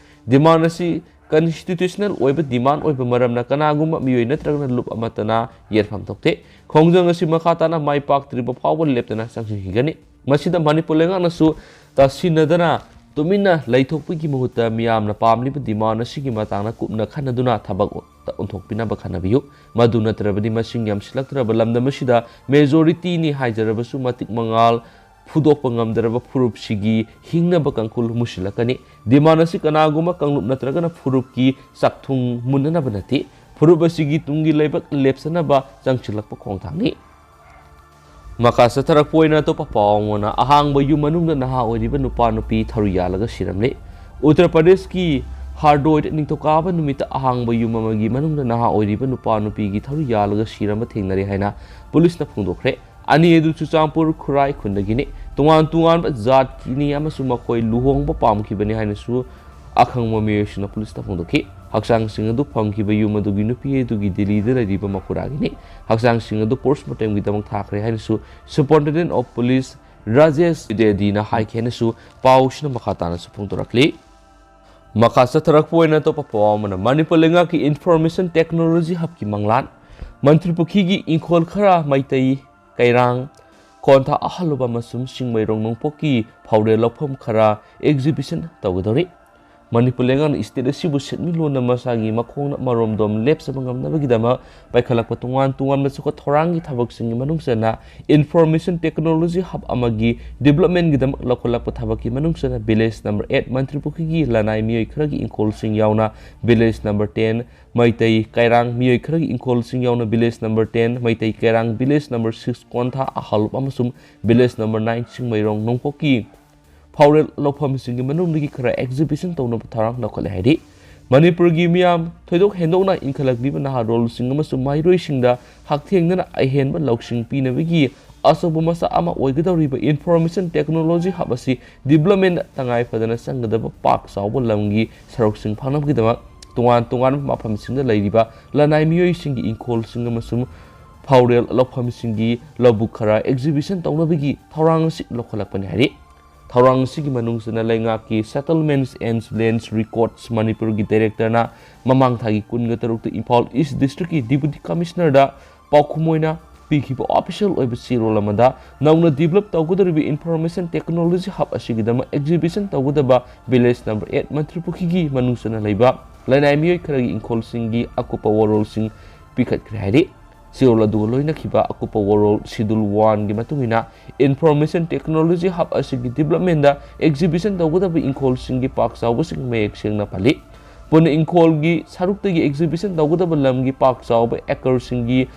Demand ꯑꯁꯤ constitutional ꯑꯣꯏꯕ demand ꯑꯣꯏꯕ ꯃꯔꯝꯅ ꯀꯅꯥꯒꯨꯝꯕ ꯃꯤꯑꯣꯏ ꯅꯠꯇ꯭ꯔꯒꯅ ꯂꯨꯞ ꯑꯃꯠꯇꯅ ꯌꯦꯠꯐꯝ ꯊꯣꯛꯇꯦ꯫ ꯈꯣꯡꯖꯪ ꯑꯁꯤ ꯃꯈꯥ ꯇꯥꯅ ꯃꯥꯏ ꯄꯥꯛꯇ꯭ꯔꯤꯕ ꯐꯥꯎꯕ ꯂꯦꯞꯇꯅ ꯆꯪꯁꯤꯟꯈꯤꯒꯅꯤ꯫ ꯃꯁꯤꯗ ꯃꯅꯤꯄꯨꯔ ꯂꯩꯉꯥꯛꯅꯁꯨ ꯇꯥꯁꯤꯟꯅꯗꯅ ꯇꯨꯃꯤꯟꯅ ꯂꯩꯊꯣꯛꯄꯒꯤ ꯃꯍꯨꯠꯇ ꯃꯤꯌꯥꯝꯅ ꯄꯥꯝꯂꯤꯕ demand ꯑꯁꯤꯒꯤ ꯃꯇꯥꯡꯗ ꯀꯨꯞꯅ ꯈꯟꯅꯗꯨꯅ ꯊꯕꯛ ꯑꯣꯟꯊꯣꯛꯄꯤꯅꯕ ꯈꯟꯅꯕꯤꯌꯨ꯫ ꯃꯗꯨ ꯅꯠꯇ꯭ꯔꯕꯗꯤ ꯃꯁꯤꯡ ꯌꯥꯝꯁꯤꯜꯂꯛꯇ꯭ꯔꯕ ꯂꯝꯗꯝ ꯑꯁꯤꯗ majorityꯅꯤ ꯍꯥꯏꯖꯔꯕꯁꯨ ꯃꯇꯤꯛ ꯃꯉꯥꯜ ꯐꯨꯗꯣꯛꯄ ꯉꯝꯗ꯭ꯔꯕ ꯐꯨꯔꯨꯞꯁꯤꯒꯤ ꯍꯤꯡꯅꯕ ꯀꯥꯡꯈꯨꯜ ꯃꯨꯁꯤꯜꯂꯛꯀꯅꯤ꯫ Demand ꯑꯁꯤ ꯀꯅꯥꯒꯨꯝꯕ ꯀꯥꯡꯂꯨꯞ ꯅꯠꯇ꯭ꯔꯒꯅ ꯐꯨꯔꯨꯞꯀꯤ ꯆꯥꯛꯊꯨꯡ ꯃꯨꯟꯅꯅꯕ ꯅꯠꯇꯦ꯫ ꯐꯨꯔꯨꯞ ꯑꯁꯤꯒꯤ ꯇꯨꯡꯒꯤ ꯂꯩꯕꯥꯛ ꯂꯦꯞꯁꯅꯕ ꯆꯪꯁꯤꯜꯂꯛꯄ ꯈꯣꯡꯊꯥꯡꯅꯤ꯫ ꯃꯈꯥ ꯆꯠꯊꯔꯛꯄ ꯑꯣꯏꯅ ꯑꯇꯣꯞꯄ ꯄꯥꯎ ꯑꯃꯅ, ꯑꯍꯥꯡꯕ ꯌꯨꯝ ꯃꯅꯨꯡꯗ ꯅꯍꯥ ꯑꯣꯏꯔꯤꯕ ꯅꯨꯄꯥ ꯅꯨꯄꯤ ꯊꯧꯔꯤ ꯌꯥꯜꯂꯒ ꯁꯤꯔꯝꯂꯦ꯫ ꯎꯠꯇꯔ ꯄ꯭ꯔꯗꯦꯁꯀꯤ ꯍꯥꯔꯗꯣꯏꯗ ꯅꯤꯡꯊꯧꯀꯥꯕ ꯅꯨꯃꯤꯠꯇ ꯑꯍꯥꯡꯕ ꯌꯨꯝ ꯑꯃꯒꯤ ꯃꯅꯨꯡꯗ ꯅꯍꯥ ꯑꯣꯏꯔꯤꯕ ꯅꯨꯄꯥ ꯅꯨꯄꯤꯒꯤ ꯊꯧꯔꯤ ꯌꯥꯜꯂꯒ ꯁꯤꯔꯝꯕ ꯊꯦꯡꯅꯔꯦ ꯍꯥꯏꯅ ꯄꯨꯂꯤꯁꯅ ꯐꯣꯡꯗꯣꯛꯈ꯭ꯔꯦ꯫ ꯑꯅꯤ ꯑꯗꯨ ꯆꯨꯔꯆꯥꯟꯄꯨꯔ ꯈꯨꯔꯥꯏ ꯈꯨꯟꯗꯒꯤꯅꯤ꯫ ꯇꯣꯉꯥꯟ ꯇꯣꯉꯥꯟꯕ ꯖꯥꯠꯀꯤꯅꯤ ꯑꯃꯁꯨꯡ ꯃꯈꯣꯏ ꯂꯨꯍꯣꯡꯕ ꯄꯥꯝꯈꯤꯕꯅꯤ ꯍꯥꯏꯅꯁꯨ ꯑꯈꯪꯕ ꯃꯤꯑꯣꯏꯁꯤꯡꯅ ꯄꯨꯂꯤꯁꯇ ꯐꯣꯡꯗꯣꯛꯈꯤ꯫ ꯍꯛꯆꯥꯡꯁꯤꯡ ꯑꯗꯨ ꯐꯪꯈꯤꯕ ꯌꯨꯝ ꯑꯗꯨꯒꯤ ꯅꯨꯄꯤ ꯑꯗꯨꯒꯤ ꯗꯤꯜꯂꯤꯗ ꯂꯩꯔꯤꯕ ꯃꯈꯨꯔꯥꯒꯤꯅꯤ꯫ ꯍꯛꯆꯥꯡꯁꯤꯡ ꯑꯗꯨ ꯄꯣꯁꯃꯣꯔꯇꯦꯝꯒꯤꯗꯃꯛ ꯊꯥꯈ꯭ꯔꯦ ꯍꯥꯏꯅꯁꯨ ꯁꯨꯄꯔꯤꯟꯇꯦꯟꯗꯦꯟꯠ ꯑꯣꯐ ꯄꯨꯂꯤꯁ ꯔꯥꯖꯦꯁ ꯗꯦꯗꯤꯅ ꯍꯥꯏꯈꯤ ꯍꯥꯏꯅꯁꯨ ꯄꯥꯎꯁꯤꯅ ꯃꯈꯥ ꯇꯥꯅꯁꯨ ꯐꯣꯡꯗꯣꯔꯛꯂꯤ꯫ ꯃꯈꯥ ꯆꯠꯊꯔꯛꯄ ꯑꯣꯏꯅ ꯑꯇꯣꯞꯄ ꯄꯥꯎ ꯑꯃꯅ, ꯃꯅꯤꯄꯨꯔ ꯂꯩꯉꯥꯛꯀꯤ ꯏꯟꯐꯣꯔꯃꯦꯁꯟ ꯇꯦꯛꯅꯣꯂꯣꯖꯤ ꯍꯕꯀꯤ ꯃꯪꯂꯥꯟ꯫ ꯃꯟꯇ꯭ꯔꯤ ꯄꯨꯈ꯭ꯔꯤꯒꯤ ꯏꯪꯈꯣꯜ ꯈꯔ ꯃꯩꯇꯩ ꯀꯩꯔꯥꯡ, ꯈꯣꯟꯊꯥ ꯑꯍꯜꯂꯨꯕ ꯑꯃꯁꯨꯡ ꯆꯤꯡꯃꯩꯔꯣꯡ ꯅꯣꯡꯄꯣꯛꯀꯤ ꯐꯥꯎꯔꯦꯜ ꯂꯧꯐꯝ ꯈꯔ exhibition ꯇꯧꯒꯗꯧꯔꯤ꯫ ꯃꯅꯤꯄꯨꯔ ꯂꯩꯉꯥꯛꯅ state ꯑꯁꯤꯕꯨ ꯁꯦꯟꯃꯤꯠꯂꯣꯟꯗ ꯃꯁꯥꯒꯤ ꯃꯈꯣꯡꯅ ꯃꯔꯣꯝꯗꯣꯝ ꯂꯦꯞꯆꯕ ꯉꯝꯅꯕꯒꯤꯗꯃꯛ ꯄꯥꯏꯈꯠꯂꯛꯄ ꯇꯣꯉꯥꯟ ꯇꯣꯉꯥꯟꯕ ꯆꯥꯎꯈꯠ ꯊꯧꯔꯥꯡꯒꯤ ꯊꯕꯛꯁꯤꯡꯒꯤ ꯃꯅꯨꯡ ꯆꯟꯅ information technology hub ꯑꯃꯒꯤ developmentꯒꯤꯗꯃꯛ ꯂꯧꯈꯠꯂꯛꯄ ꯊꯕꯛꯀꯤ ꯃꯅꯨꯡ ꯆꯟꯅ village number eight ꯃꯟꯇ꯭ꯔꯤ ꯄꯨꯈ꯭ꯔꯤꯒꯤ ꯂꯅꯥꯏ ꯃꯤꯑꯣꯏ ꯈꯔꯒꯤ ꯏꯪꯈꯣꯜꯁꯤꯡ ꯌꯥꯎꯅ village number ten ꯃꯩꯇꯩ ꯀꯩꯔꯥꯡ ꯃꯤꯑꯣꯏ ꯈꯔꯒꯤ ꯏꯪꯈꯣꯜꯁꯤꯡ ꯌꯥꯎꯅ village number ten Meitei ꯀꯩꯔꯥꯡ, village number six ꯀꯣꯟꯊꯥ ꯑꯍꯜꯂꯨꯞ ꯑꯃꯁꯨꯡ village number nine ꯆꯤꯡꯃꯩꯔꯣꯡ ꯅꯣꯡꯄꯣꯛꯀꯤ ꯐꯥꯎꯔꯦꯜ ꯂꯧꯐꯝꯁꯤꯡꯒꯤ ꯃꯅꯨꯡꯗꯒꯤ ꯈꯔ exhibition ꯇꯧꯅꯕ ꯊꯧꯔꯥꯡ ꯂꯧꯈꯠꯂꯦ ꯍꯥꯏꯔꯤ꯫ ꯃꯅꯤꯄꯨꯔꯒꯤ ꯃꯤꯌꯥꯝ ꯊꯣꯏꯗꯣꯛ ꯍꯦꯟꯗꯣꯛꯅ ꯏꯟꯈꯠꯂꯛꯂꯤꯕ ꯅꯍꯥꯔꯣꯜꯁꯤꯡ ꯑꯃꯁꯨꯡ ꯃꯍꯩꯔꯣꯏꯁꯤꯡꯗ ꯍꯛꯊꯦꯡꯅꯅ ꯑꯍꯦꯟꯕ ꯂꯧꯁꯤꯡ ꯄꯤꯅꯕꯒꯤ ꯑꯆꯧꯕ ꯃꯆꯥꯛ ꯑꯃ ꯑꯣꯏꯒꯗꯧꯔꯤꯕ information technology hub ꯑꯁꯤ development ꯇꯉꯥꯏ ꯐꯗꯅ ꯆꯪꯒꯗꯕ ꯄꯥꯛ ꯆꯥꯎꯕ ꯂꯝꯒꯤ ꯁꯔꯨꯛꯁꯤꯡ ꯐꯪꯅꯕꯒꯤꯗꯃꯛ ꯇꯣꯉꯥꯟ ꯇꯣꯉꯥꯟꯕ ꯃꯐꯝꯁꯤꯡꯗ ꯂꯩꯔꯤꯕ ꯂꯅꯥꯏ ꯃꯤꯑꯣꯏꯁꯤꯡꯒꯤ ꯏꯪꯈꯣꯜꯁꯤꯡ ꯑꯃꯁꯨꯡ ꯐꯥꯎꯔꯦꯜ ꯂꯧꯐꯝꯁꯤꯡꯒꯤ ꯂꯧꯕꯨꯛ ꯈꯔ exhibition ꯇꯧꯅꯕꯒꯤ ꯊꯧꯔꯥꯡ ꯑꯁꯤ ꯂꯧꯈꯠꯂꯛꯄꯅꯤ ꯍꯥꯏꯔꯤ꯫ ꯊꯧꯔꯥꯡ ꯑꯁꯤꯒꯤ ꯃꯅꯨꯡ ꯆꯟꯅ ꯂꯩꯉꯥꯛꯀꯤ Settlements and Lands Records ꯃꯅꯤꯄꯨꯔꯒꯤ directorꯅ ꯃꯃꯥꯡ ꯊꯥꯒꯤ ꯀꯨꯟꯒ ꯇꯔꯨꯛꯇ ꯏꯝꯐꯥꯜ East Districtꯀꯤ Deputy Commissionerꯗ ꯄꯥꯎꯈꯨꯝ ꯑꯣꯏꯅ ꯄꯤꯈꯤꯕ official ꯑꯣꯏꯕ ꯆꯦꯔꯣꯜ ꯑꯃꯗ ꯅꯧꯅ develop ꯇꯧꯒꯗꯧꯔꯤꯕ Information Technology Hub ꯑꯁꯤꯒꯤꯗꯃꯛ exhibition ꯇꯧꯒꯗꯕ village number eight ꯃꯟꯇ꯭ꯔꯤꯄꯨꯈ꯭ꯔꯤꯒꯤ ꯃꯅꯨꯡ ꯆꯟꯅ ꯂꯩꯕ ꯂꯅꯥꯏ ꯃꯤꯑꯣꯏ ꯈꯔꯒꯤ ꯏꯪꯈꯣꯜꯁꯤꯡꯒꯤ ꯑꯀꯨꯞꯄ ꯋꯥꯔꯣꯜꯁꯤꯡ ꯄꯤꯈꯠꯈ꯭ꯔꯦ ꯍꯥꯏꯔꯤ꯫ ꯆꯦꯔꯣꯜ ꯑꯗꯨꯒ ꯂꯣꯏꯅꯈꯤꯕ ꯑꯀꯨꯞꯄ ꯋꯥꯔꯣꯜ Schedule Oneꯒꯤ ꯃꯇꯨꯡ ꯏꯟꯅ Information Technology Hub ꯑꯁꯤꯒꯤ developmentꯗ exhibition ꯇꯧꯒꯗꯕ ꯏꯪꯈꯣꯜꯁꯤꯡꯒꯤ ꯄꯥꯛ ꯆꯥꯎꯕꯁꯤꯡ ꯃꯌꯦꯛ ꯁꯦꯡꯅ ꯄꯜꯂꯤ꯫ ꯄꯨꯟꯅ ꯏꯪꯈꯣꯜꯒꯤ ꯁꯔꯨꯛꯇꯒꯤ exhibition ꯇꯧꯒꯗꯕ ꯂꯝꯒꯤ ꯄꯥꯛ ꯆꯥꯎꯕ acreꯁꯤꯡꯒꯤ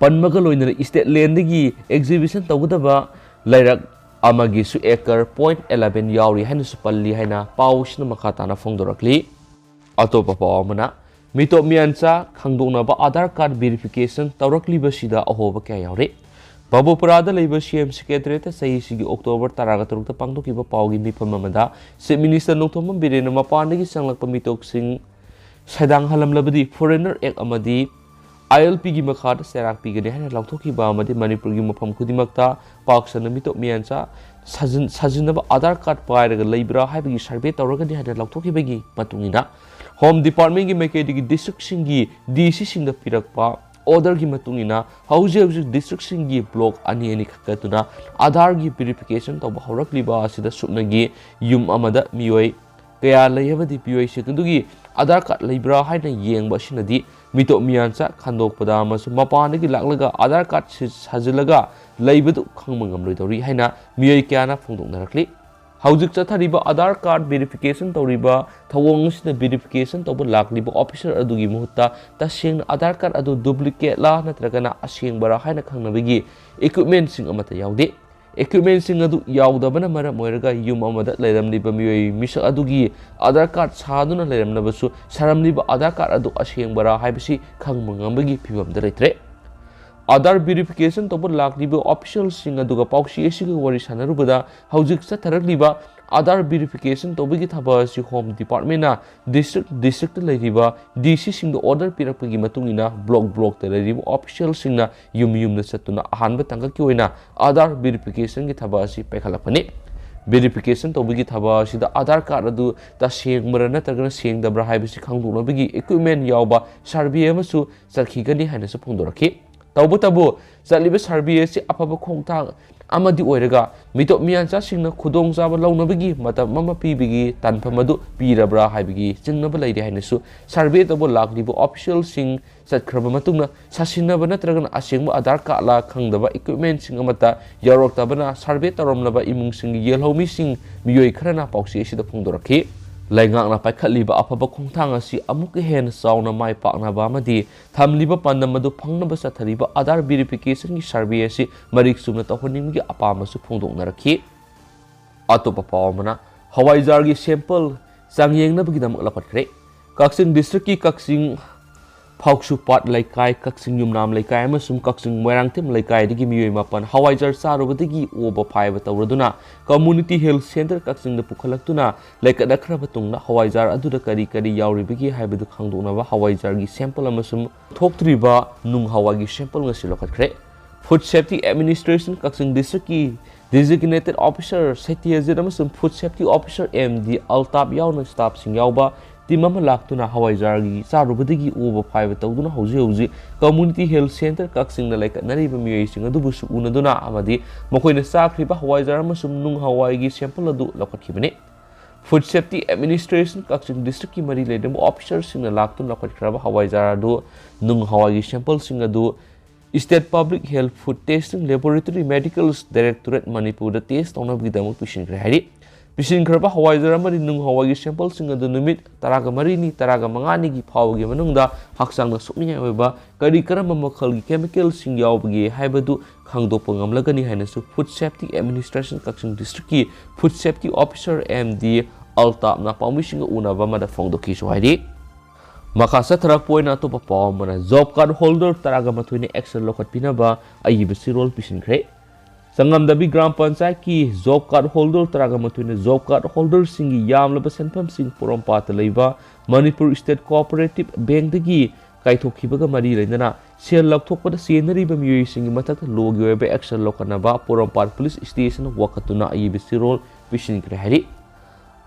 ꯄꯟꯕꯒ ꯂꯣꯏꯅꯅ state landꯗꯒꯤ exhibition ꯇꯧꯒꯗꯕ ꯂꯩꯔꯛ ꯑꯃꯒꯤꯁꯨ acre point eleven ꯌꯥꯎꯔꯤ ꯍꯥꯏꯅꯁꯨ ꯄꯜꯂꯤ ꯍꯥꯏꯅ ꯄꯥꯎꯁꯤꯅ ꯃꯈꯥ ꯇꯥꯅ ꯐꯣꯡꯗꯣꯔꯛꯂꯤ꯫ ꯑꯇꯣꯞꯄ ꯄꯥꯎ ꯑꯃꯅ, ꯃꯤꯇꯣꯞ ꯃꯤꯌꯥꯟꯆꯥ ꯈꯪꯗꯣꯛꯅꯕ Aadhaar card verification ꯇꯧꯔꯛꯂꯤꯕꯁꯤꯗ ꯑꯍꯣꯕ ꯀꯌꯥ ꯌꯥꯎꯔꯤ꯫ ꯕꯥꯕꯨꯄꯨꯔꯥꯗ ꯂꯩꯕ CM Secretariatꯇ ꯆꯍꯤꯁꯤꯒꯤ October ꯇꯔꯥꯒ ꯇꯔꯨꯛꯇ ꯄꯥꯡꯊꯣꯛꯈꯤꯕ ꯄꯥꯎꯒꯤ ꯃꯤꯐꯝ ꯑꯃꯗ Chief Minister ꯅꯣꯡꯊꯣꯝꯕꯝ ꯕꯤꯔꯦꯟꯅ ꯃꯄꯥꯟꯗꯒꯤ ꯆꯪꯂꯛꯄ ꯃꯤꯇꯣꯞꯁꯤꯡ ꯁꯩꯗꯥꯡꯍꯜꯂꯝꯂꯕꯗꯤ Foreigner Act ꯑꯃꯗꯤ ILPꯒꯤ ꯃꯈꯥꯗ ꯆꯩꯔꯥꯛ ꯄꯤꯒꯅꯤ ꯍꯥꯏꯅ ꯂꯥꯎꯊꯣꯛꯈꯤꯕ ꯑꯃꯗꯤ ꯃꯅꯤꯄꯨꯔꯒꯤ ꯃꯐꯝ ꯈꯨꯗꯤꯡꯃꯛꯇ ꯄꯥꯛ ꯁꯟꯅ ꯃꯤꯇꯣꯞ ꯃꯤꯌꯥꯟꯆꯥ ꯁꯥꯖꯤꯟ-, ꯁꯥꯖꯤꯟꯅꯕ Aadhaar card ꯄꯥꯏꯔꯒ ꯂꯩꯕ꯭ꯔꯥ ꯍꯥꯏꯕꯒꯤ survey ꯇꯧꯔꯒꯅꯤ ꯍꯥꯏꯅ ꯂꯥꯎꯊꯣꯛꯈꯤꯕꯒꯤ ꯃꯇꯨꯡ ꯏꯟꯅ Home Departmentꯀꯤ ꯃꯥꯏꯀꯩꯗꯒꯤ districtꯁꯤꯡꯒꯤ DCꯁꯤꯡꯗ ꯄꯤꯔꯛꯄ orderꯒꯤ ꯃꯇꯨꯡ ꯏꯟꯅ ꯍꯧꯖꯤꯛ ꯍꯧꯖꯤꯛ districtꯁꯤꯡꯒꯤ block ꯑꯅꯤ ꯑꯅꯤ ꯈꯥꯏꯒꯠꯇꯨꯅ Aadhaarꯒꯤ verification ꯇꯧꯕ ꯍꯧꯔꯛꯂꯤꯕ ꯑꯁꯤꯗ ꯁꯨꯞꯅꯒꯤ ꯌꯨꯝ ꯑꯃꯗ ꯃꯤꯑꯣꯏ ꯀꯌꯥ ꯂꯩ ꯍꯥꯏꯕꯗꯤ ꯃꯤꯑꯣꯏꯁꯤꯡ ꯑꯗꯨꯒꯤ Aadhaar card ꯂꯩꯕ꯭ꯔꯥ ꯍꯥꯏꯅ ꯌꯦꯡꯕ ꯑꯁꯤꯅꯗꯤ ꯃꯤꯇꯣꯞ ꯃꯤꯌꯥꯟꯆꯥ ꯈꯟꯗꯣꯛꯄꯗ ꯑꯃꯁꯨꯡ ꯃꯄꯥꯟꯗꯒꯤ ꯂꯥꯛꯂꯒ Aadhaar card ꯁꯤ-, ꯁꯥꯖꯤꯜꯂꯒ ꯂꯩꯕꯗꯨ ꯈꯪꯕ ꯉꯝꯂꯣꯏꯗꯧꯔꯤ ꯍꯥꯏꯅ ꯃꯤꯑꯣꯏ ꯀꯌꯥꯅ ꯐꯣꯡꯗꯣꯛꯅꯔꯛꯂꯤ꯫ ꯍꯧꯖꯤꯛ ꯆꯠꯊꯔꯤꯕ Aadhaar card verification ꯇꯧꯔꯤꯕ ꯊꯧꯑꯣꯡ ꯑꯁꯤꯗ verification ꯇꯧꯕ ꯂꯥꯛꯂꯤꯕ officer ꯑꯗꯨꯒꯤ ꯃꯍꯨꯠꯇ ꯇꯁꯦꯡꯅ Aadhaar card ꯑꯗꯨ duplicateꯂꯥ ꯅꯠꯇ꯭ꯔꯒꯅ ꯑꯁꯦꯡꯕꯔꯥ ꯍꯥꯏꯅ ꯈꯪꯅꯕꯒꯤ equipmentꯁꯤꯡ ꯑꯃꯠꯇ ꯌꯥꯎꯗꯦ꯫ Equipmentꯁꯤꯡ ꯑꯗꯨ ꯌꯥꯎꯗꯕꯅ ꯃꯔꯝ ꯑꯣꯏꯔꯒ ꯌꯨꯝ ꯑꯃꯗ ꯂꯩꯔꯝꯂꯤꯕ ꯃꯤꯑꯣꯏ ꯃꯤꯁꯛ ꯑꯗꯨꯒꯤ Aadhaar card ꯁꯥꯗꯨꯅ ꯂꯩꯔꯝꯂꯕꯁꯨ ꯁꯥꯔꯝꯂꯤꯕ Aadhaar card ꯑꯗꯨ ꯑꯁꯦꯡꯕꯔꯥ ꯍꯥꯏꯕꯁꯤ ꯈꯪꯕ ꯉꯝꯕꯒꯤ ꯐꯤꯕꯝꯗ ꯂꯩꯇ꯭ꯔꯦ꯫ Aadhaar verification ꯇꯧꯕ ꯂꯥꯛꯂꯤꯕ officialꯁꯤꯡ ꯑꯗꯨꯒ ꯄꯥꯎꯆꯦ ꯑꯁꯤꯒ ꯋꯥꯔꯤ ꯁꯥꯟꯅꯔꯨꯕꯗ ꯍꯧꯖꯤꯛ ꯆꯠꯊꯔꯛꯂꯤꯕ ꯑꯥꯙꯥꯔ ꯚꯦꯔꯤꯐꯤꯀꯦꯁꯟ ꯇꯧꯕꯒꯤ ꯊꯕꯛ ꯑꯁꯤ ꯍꯣꯝ ꯗꯤꯄꯥꯔꯠꯃꯦꯟꯅ ꯗꯤꯁꯇ꯭ꯔꯤꯛ ꯗꯤꯁꯇ꯭ꯔꯤꯛꯇ ꯂꯩꯔꯤꯕ ꯗꯤ ꯁꯤꯁꯤꯡꯗ ꯑꯣꯔꯗꯔ ꯄꯤꯔꯛꯄꯒꯤ ꯃꯇꯨꯡ ꯏꯟꯅ ꯕ꯭ꯂꯣꯛ ꯕ꯭ꯂꯣꯛꯇ ꯂꯩꯔꯤꯕ ꯑꯣꯐꯤꯁꯤꯌꯦꯜꯁꯤꯡꯅ ꯌꯨꯝ ꯌꯨꯝꯗ ꯆꯠꯇꯨꯅ ꯑꯍꯥꯟꯕ ꯇꯥꯡꯀꯛꯀꯤ ꯑꯣꯏꯅ ꯑꯥꯙꯥꯔ ꯚꯦꯔꯤꯐꯤꯀꯦꯁꯟꯒꯤ ꯊꯕꯛ ꯑꯁꯤ ꯄꯥꯏꯈꯠꯂꯛꯄꯅꯤ꯫ ꯚꯦꯔꯤꯐꯤꯀꯦꯁꯟ ꯇꯧꯕꯒꯤ ꯊꯕꯛ ꯑꯁꯤꯗ ꯑꯥꯙꯥꯔ ꯀꯥꯔꯗ ꯑꯗꯨ ꯇꯁꯦꯡꯕꯔꯥ ꯅꯠꯇ꯭ꯔꯒꯅ ꯁꯦꯡꯗꯕ꯭ꯔꯥ ꯍꯥꯏꯕꯁꯤ ꯈꯪꯗꯣꯛꯅꯕꯒꯤ ꯏꯀ꯭ꯋꯤꯞꯃꯦꯟ ꯌꯥꯎꯕ ꯁꯔꯚꯦ ꯑꯃꯁꯨ ꯆꯠꯈꯤꯒꯅꯤ ꯍꯥꯏꯅꯁꯨ ꯐꯣꯡꯗꯣꯔꯛꯈꯤ꯫ ꯇꯧꯕꯇꯕꯨ ꯆꯠꯂꯤꯕ ꯁꯔꯚꯦ ꯑꯁꯤ ꯑꯐꯕ ꯈꯣꯡꯊꯥꯡ ꯑꯃꯗꯤ ꯑꯣꯏꯔꯒ ꯃꯤꯇꯣꯞ ꯃꯤꯌꯥꯟꯆꯥꯁꯤꯡꯅ ꯈꯨꯗꯣꯡꯆꯥꯕ ꯂꯧꯅꯕꯒꯤ ꯃꯇꯝ ꯑꯃ ꯄꯤꯕꯒꯤ ꯇꯥꯟꯐꯝ ꯑꯗꯨ ꯄꯤꯔꯕ꯭ꯔꯥ ꯍꯥꯏꯕꯒꯤ ꯆꯤꯡꯅꯕ ꯂꯩꯔꯤ ꯍꯥꯏꯅꯁꯨ ꯁꯔꯚꯦ ꯇꯧꯕ ꯂꯥꯛꯂꯤꯕ ꯑꯣꯐꯤꯁꯤꯌꯦꯜꯁꯤꯡ ꯆꯠꯈ꯭ꯔꯕ ꯃꯇꯨꯡꯗ ꯁꯥꯁꯤꯟꯅꯕ ꯅꯠꯇ꯭ꯔꯒꯅ ꯑꯁꯦꯡꯕ ꯑꯥꯙꯥꯔ ꯀꯥꯔꯗꯂꯥ ꯈꯪꯗꯕ ꯏꯀ꯭ꯋꯤꯞꯃꯦꯟꯁꯤꯡ ꯑꯃꯠꯇ ꯌꯥꯎꯔꯛꯇꯕꯅ ꯁꯔꯚꯦ ꯇꯧꯔꯝꯂꯕ ꯏꯃꯨꯡꯁꯤꯡꯒꯤ ꯌꯦꯜꯍꯧꯃꯤꯁꯤꯡ ꯃꯤꯑꯣꯏ ꯈꯔꯅ ꯄꯥꯎꯆꯦ ꯑꯁꯤꯗ ꯐꯣꯡꯗꯣꯔꯛꯈꯤ꯫ ꯂꯩꯉꯥꯛꯅ ꯄꯥꯏꯈꯠꯂꯤꯕ ꯑꯐꯕ ꯈꯣꯡꯊꯥꯡ ꯑꯁꯤ ꯑꯃꯨꯛꯀ ꯍꯦꯟꯅ ꯆꯥꯎꯅ ꯃꯥꯏ ꯄꯥꯛꯅꯕ ꯑꯃꯗꯤ ꯊꯝꯂꯤꯕ ꯄꯥꯟꯗꯝ ꯑꯗꯨ ꯐꯪꯅꯕ ꯆꯠꯊꯔꯤꯕ ꯑꯥꯙꯥꯔ ꯚꯦꯔꯤꯐꯤꯀꯦꯁꯟꯒꯤ ꯁꯔꯚꯦ ꯑꯁꯤ ꯃꯔꯤꯛ ꯆꯨꯝꯅ ꯇꯧꯍꯟꯅꯤꯡꯕꯒꯤ ꯑꯄꯥꯝꯕꯁꯨ ꯐꯣꯡꯗꯣꯛꯅꯔꯛꯈꯤ꯫ ꯑꯇꯣꯞꯄ ꯄꯥꯎ ꯑꯃꯅ, ꯍꯋꯥꯏꯖꯥꯔꯒꯤ ꯁꯦꯝꯄꯜ ꯆꯥꯡꯌꯦꯡꯅꯕꯒꯤꯗꯃꯛ ꯂꯧꯈꯠꯈ꯭ꯔꯦ꯫ ꯀꯛꯆꯤꯡ ꯗꯤꯁꯇ꯭ꯔꯤꯛꯀꯤ ꯀꯛꯆꯤꯡ ꯐꯥꯎꯁꯨꯄꯥꯠ ꯂꯩꯀꯥꯏ, ꯀꯛꯆꯤꯡ ꯌꯨꯝꯅꯥꯝ ꯂꯩꯀꯥꯏ ꯑꯃꯁꯨꯡ ꯀꯛꯆꯤꯡ ꯃꯣꯏꯔꯥꯡꯊꯦꯝ ꯂꯩꯀꯥꯏꯗꯒꯤ ꯃꯤꯑꯣꯏ ꯃꯥꯄꯟ ꯍꯋꯥꯏꯖꯥꯔ ꯆꯥꯔꯨꯕꯗꯒꯤ ꯑꯣꯕ ꯐꯥꯏꯕ ꯇꯧꯔꯗꯨꯅ ꯀꯝꯃꯨꯅꯤꯇꯤ ꯍꯦꯜꯊ ꯁꯦꯟꯇꯔ ꯀꯛꯆꯤꯡꯗ ꯄꯨꯈꯠꯂꯛꯇꯨꯅ ꯂꯩꯀꯠꯅꯈ꯭ꯔꯕ ꯇꯨꯡꯗ ꯍꯋꯥꯏꯖꯥꯔ ꯑꯗꯨꯗ ꯀꯔꯤ ꯀꯔꯤ ꯌꯥꯎꯔꯤꯕꯒꯦ ꯍꯥꯏꯕꯗꯨ ꯈꯪꯗꯣꯛꯅꯕ ꯍꯋꯥꯏꯖꯥꯔꯒꯤ ꯁꯦꯝꯄꯜ ꯑꯃꯁꯨꯡ ꯊꯣꯛꯇ꯭ꯔꯤꯕ ꯅꯨꯡ ꯍꯋꯥꯏꯒꯤ ꯁꯦꯝꯄꯜ ꯉꯁꯤ ꯂꯧꯈꯠꯈ꯭ꯔꯦ꯫ ꯐꯨꯗ ꯁꯦꯐꯇꯤ ꯑꯦꯗꯃꯤꯅꯤꯁꯇ꯭ꯔꯦꯁꯟ ꯀꯛꯆꯤꯡ ꯗꯤꯁꯇ꯭ꯔꯤꯛꯀꯤ ꯗꯤꯖꯤꯒꯅꯦꯇꯦꯗ ꯑꯣꯐꯤꯁꯥꯔ ꯁꯇ꯭ꯌꯖꯤꯠ ꯑꯃꯁꯨꯡ food safety officer M D Altaf ꯌꯥꯎꯅ ꯁ꯭ꯇꯥꯐꯁꯤꯡ ꯌꯥꯎꯕ ꯇꯤꯝ ꯑꯃ ꯂꯥꯛꯇꯨꯅ ꯍꯋꯥꯏꯖꯥꯔꯒꯤ ꯆꯥꯔꯨꯕꯗꯒꯤ ꯑꯣꯕ ꯐꯥꯏꯕ ꯇꯧꯗꯨꯅ ꯍꯧꯖꯤꯛ ꯍꯧꯖꯤꯛ ꯀꯝꯃꯨꯅꯤꯇꯤ ꯍꯦꯜꯊ ꯁꯦꯟꯇꯔ ꯀꯛꯆꯤꯡꯗ ꯂꯩꯈꯠꯅꯔꯤꯕ ꯃꯤꯑꯣꯏꯁꯤꯡ ꯑꯗꯨꯕꯨꯁꯨ ꯎꯅꯗꯨꯅ ꯑꯃꯗꯤ ꯃꯈꯣꯏꯅ ꯆꯥꯈ꯭ꯔꯤꯕ ꯍꯋꯥꯏꯖꯥꯔ ꯑꯃꯁꯨꯡ ꯅꯨꯡ ꯍꯋꯥꯏꯒꯤ ꯁꯦꯝꯄꯜ ꯑꯗꯨ ꯂꯧꯈꯠꯈꯤꯕꯅꯤ꯫ ꯐꯨꯗ ꯁꯦꯐꯇꯤ ꯑꯦꯗꯃꯤꯅꯤꯁꯇ꯭ꯔꯦꯁꯟ ꯀꯛꯆꯤꯡ ꯗꯤꯁꯇ꯭ꯔꯤꯛꯀꯤ ꯃꯔꯤ ꯂꯩꯅꯕ ꯑꯣꯐꯤꯁꯥꯔꯁꯤꯡꯅ ꯂꯥꯛꯇꯨꯅ ꯂꯧꯈꯠꯈ꯭ꯔꯕ ꯍꯋꯥꯏꯖꯥꯔ ꯑꯗꯨ, ꯅꯨꯡ ꯍꯋꯥꯏꯒꯤ ꯁꯦꯝꯄꯜꯁꯤꯡ ꯑꯗꯨ state public health food testing laboratory medical directorate ꯃꯅꯤꯄꯨꯔꯗ ꯇꯦꯁ ꯇꯧꯅꯕꯒꯤꯗꯃꯛ ꯄꯤꯁꯤꯟꯈ꯭ꯔꯦ ꯍꯥꯏꯔꯤ꯫ ꯄꯤꯁꯤꯟꯈ꯭ꯔꯕ ꯍꯋꯥꯏꯖꯥꯔ ꯑꯃꯗꯤ ꯅꯨꯡ ꯍꯋꯥꯏꯒꯤ ꯁꯦꯝꯄꯜꯁꯤꯡ ꯑꯗꯨ ꯅꯨꯃꯤꯠ ꯇꯔꯥꯒ ꯃꯔꯤꯅꯤ, ꯇꯔꯥꯒ ꯃꯉꯥꯅꯤꯒꯤ ꯐꯥꯎꯕꯒꯤ ꯃꯅꯨꯡꯗ ꯍꯛꯆꯥꯡꯗ ꯁꯣꯛꯅꯤꯡꯉꯥꯏ ꯑꯣꯏꯕ ꯀꯔꯤ ꯀꯔꯝꯕ ꯃꯈꯜꯒꯤ ꯀꯦꯃꯤꯀꯦꯜꯁꯤꯡ ꯌꯥꯎꯕꯒꯦ ꯍꯥꯏꯕꯗꯨ ꯈꯪꯗꯣꯛꯄ ꯉꯝꯂꯒꯅꯤ ꯍꯥꯏꯅꯁꯨ ꯐꯨꯗ ꯁꯦꯐꯇꯤ ꯑꯦꯗꯃꯤꯅꯤꯁꯇ꯭ꯔꯦꯁꯟ ꯀꯛꯆꯤꯡ ꯗꯤꯁꯇ꯭ꯔꯤꯛꯀꯤ food safety officer M D ꯑꯜꯇꯥꯞꯅ ꯄꯥꯎꯃꯤꯁꯤꯡꯒ ꯎꯅꯕ ꯑꯃꯗ ꯐꯣꯡꯗꯣꯛꯈꯤꯁꯨ ꯍꯥꯏꯔꯤ꯫ ꯃꯈꯥ ꯆꯠꯊꯔꯛꯄ ꯑꯣꯏꯅ ꯑꯇꯣꯞꯄ ꯄꯥꯎ ꯑꯃꯅ, ꯖꯣꯕ ꯀꯥꯔꯗ ꯍꯣꯜꯗꯔ ꯇꯔꯥꯒ ꯃꯥꯊꯣꯏꯅ ꯑꯦꯛꯁꯟ ꯂꯧꯈꯠꯄꯤꯅꯕ ꯑꯏꯕ ꯆꯦꯔꯣꯜ ꯄꯤꯁꯤꯟꯈ꯭ꯔꯦ꯫ ꯁꯪꯉꯝꯗꯥꯕꯤ ꯒ꯭ꯔꯥꯝ ꯄꯟꯆꯥꯌꯠꯀꯤ ꯖꯣꯕ ꯀꯥꯔꯗ ꯍꯣꯜꯗꯔ ꯇꯔꯥꯒ ꯃꯥꯊꯣꯏꯅ ꯖꯣꯕ ꯀꯥꯔꯗ ꯍꯣꯜꯗꯔꯁꯤꯡꯒꯤ ꯌꯥꯝꯂꯕ ꯁꯦꯟꯐꯝꯁꯤꯡ ꯄꯣꯔꯣꯝꯄꯥꯠꯇ ꯂꯩꯕ ꯃꯅꯤꯄꯨꯔ ꯁ꯭ꯇꯦꯠ ꯀꯣꯑꯣꯄꯔꯦꯇꯤꯚ ꯕꯦꯡꯛꯇꯒꯤ ꯀꯥꯏꯊꯣꯛꯈꯤꯕꯒ ꯃꯔꯤ ꯂꯩꯅꯅ ꯁꯦꯜ ꯂꯧꯊꯣꯛꯄꯗ ꯆꯦꯟꯅꯔꯤꯕ ꯃꯤꯑꯣꯏꯁꯤꯡꯒꯤ ꯃꯊꯛꯇ ꯂꯣꯒꯤ ꯑꯣꯏꯕ ꯑꯦꯛꯁꯟ ꯂꯧꯈꯠꯅꯕ ꯄꯣꯔꯣꯝꯄꯥꯠ ꯄꯨꯂꯤꯁ ꯁ꯭ꯇꯦꯁꯟꯗ ꯋꯥꯀꯠꯇꯨꯅ ꯑꯏꯕ ꯆꯦꯔꯣꯜ ꯄꯤꯁꯤꯟꯈ꯭ꯔꯦ ꯍꯥꯏꯔꯤ꯫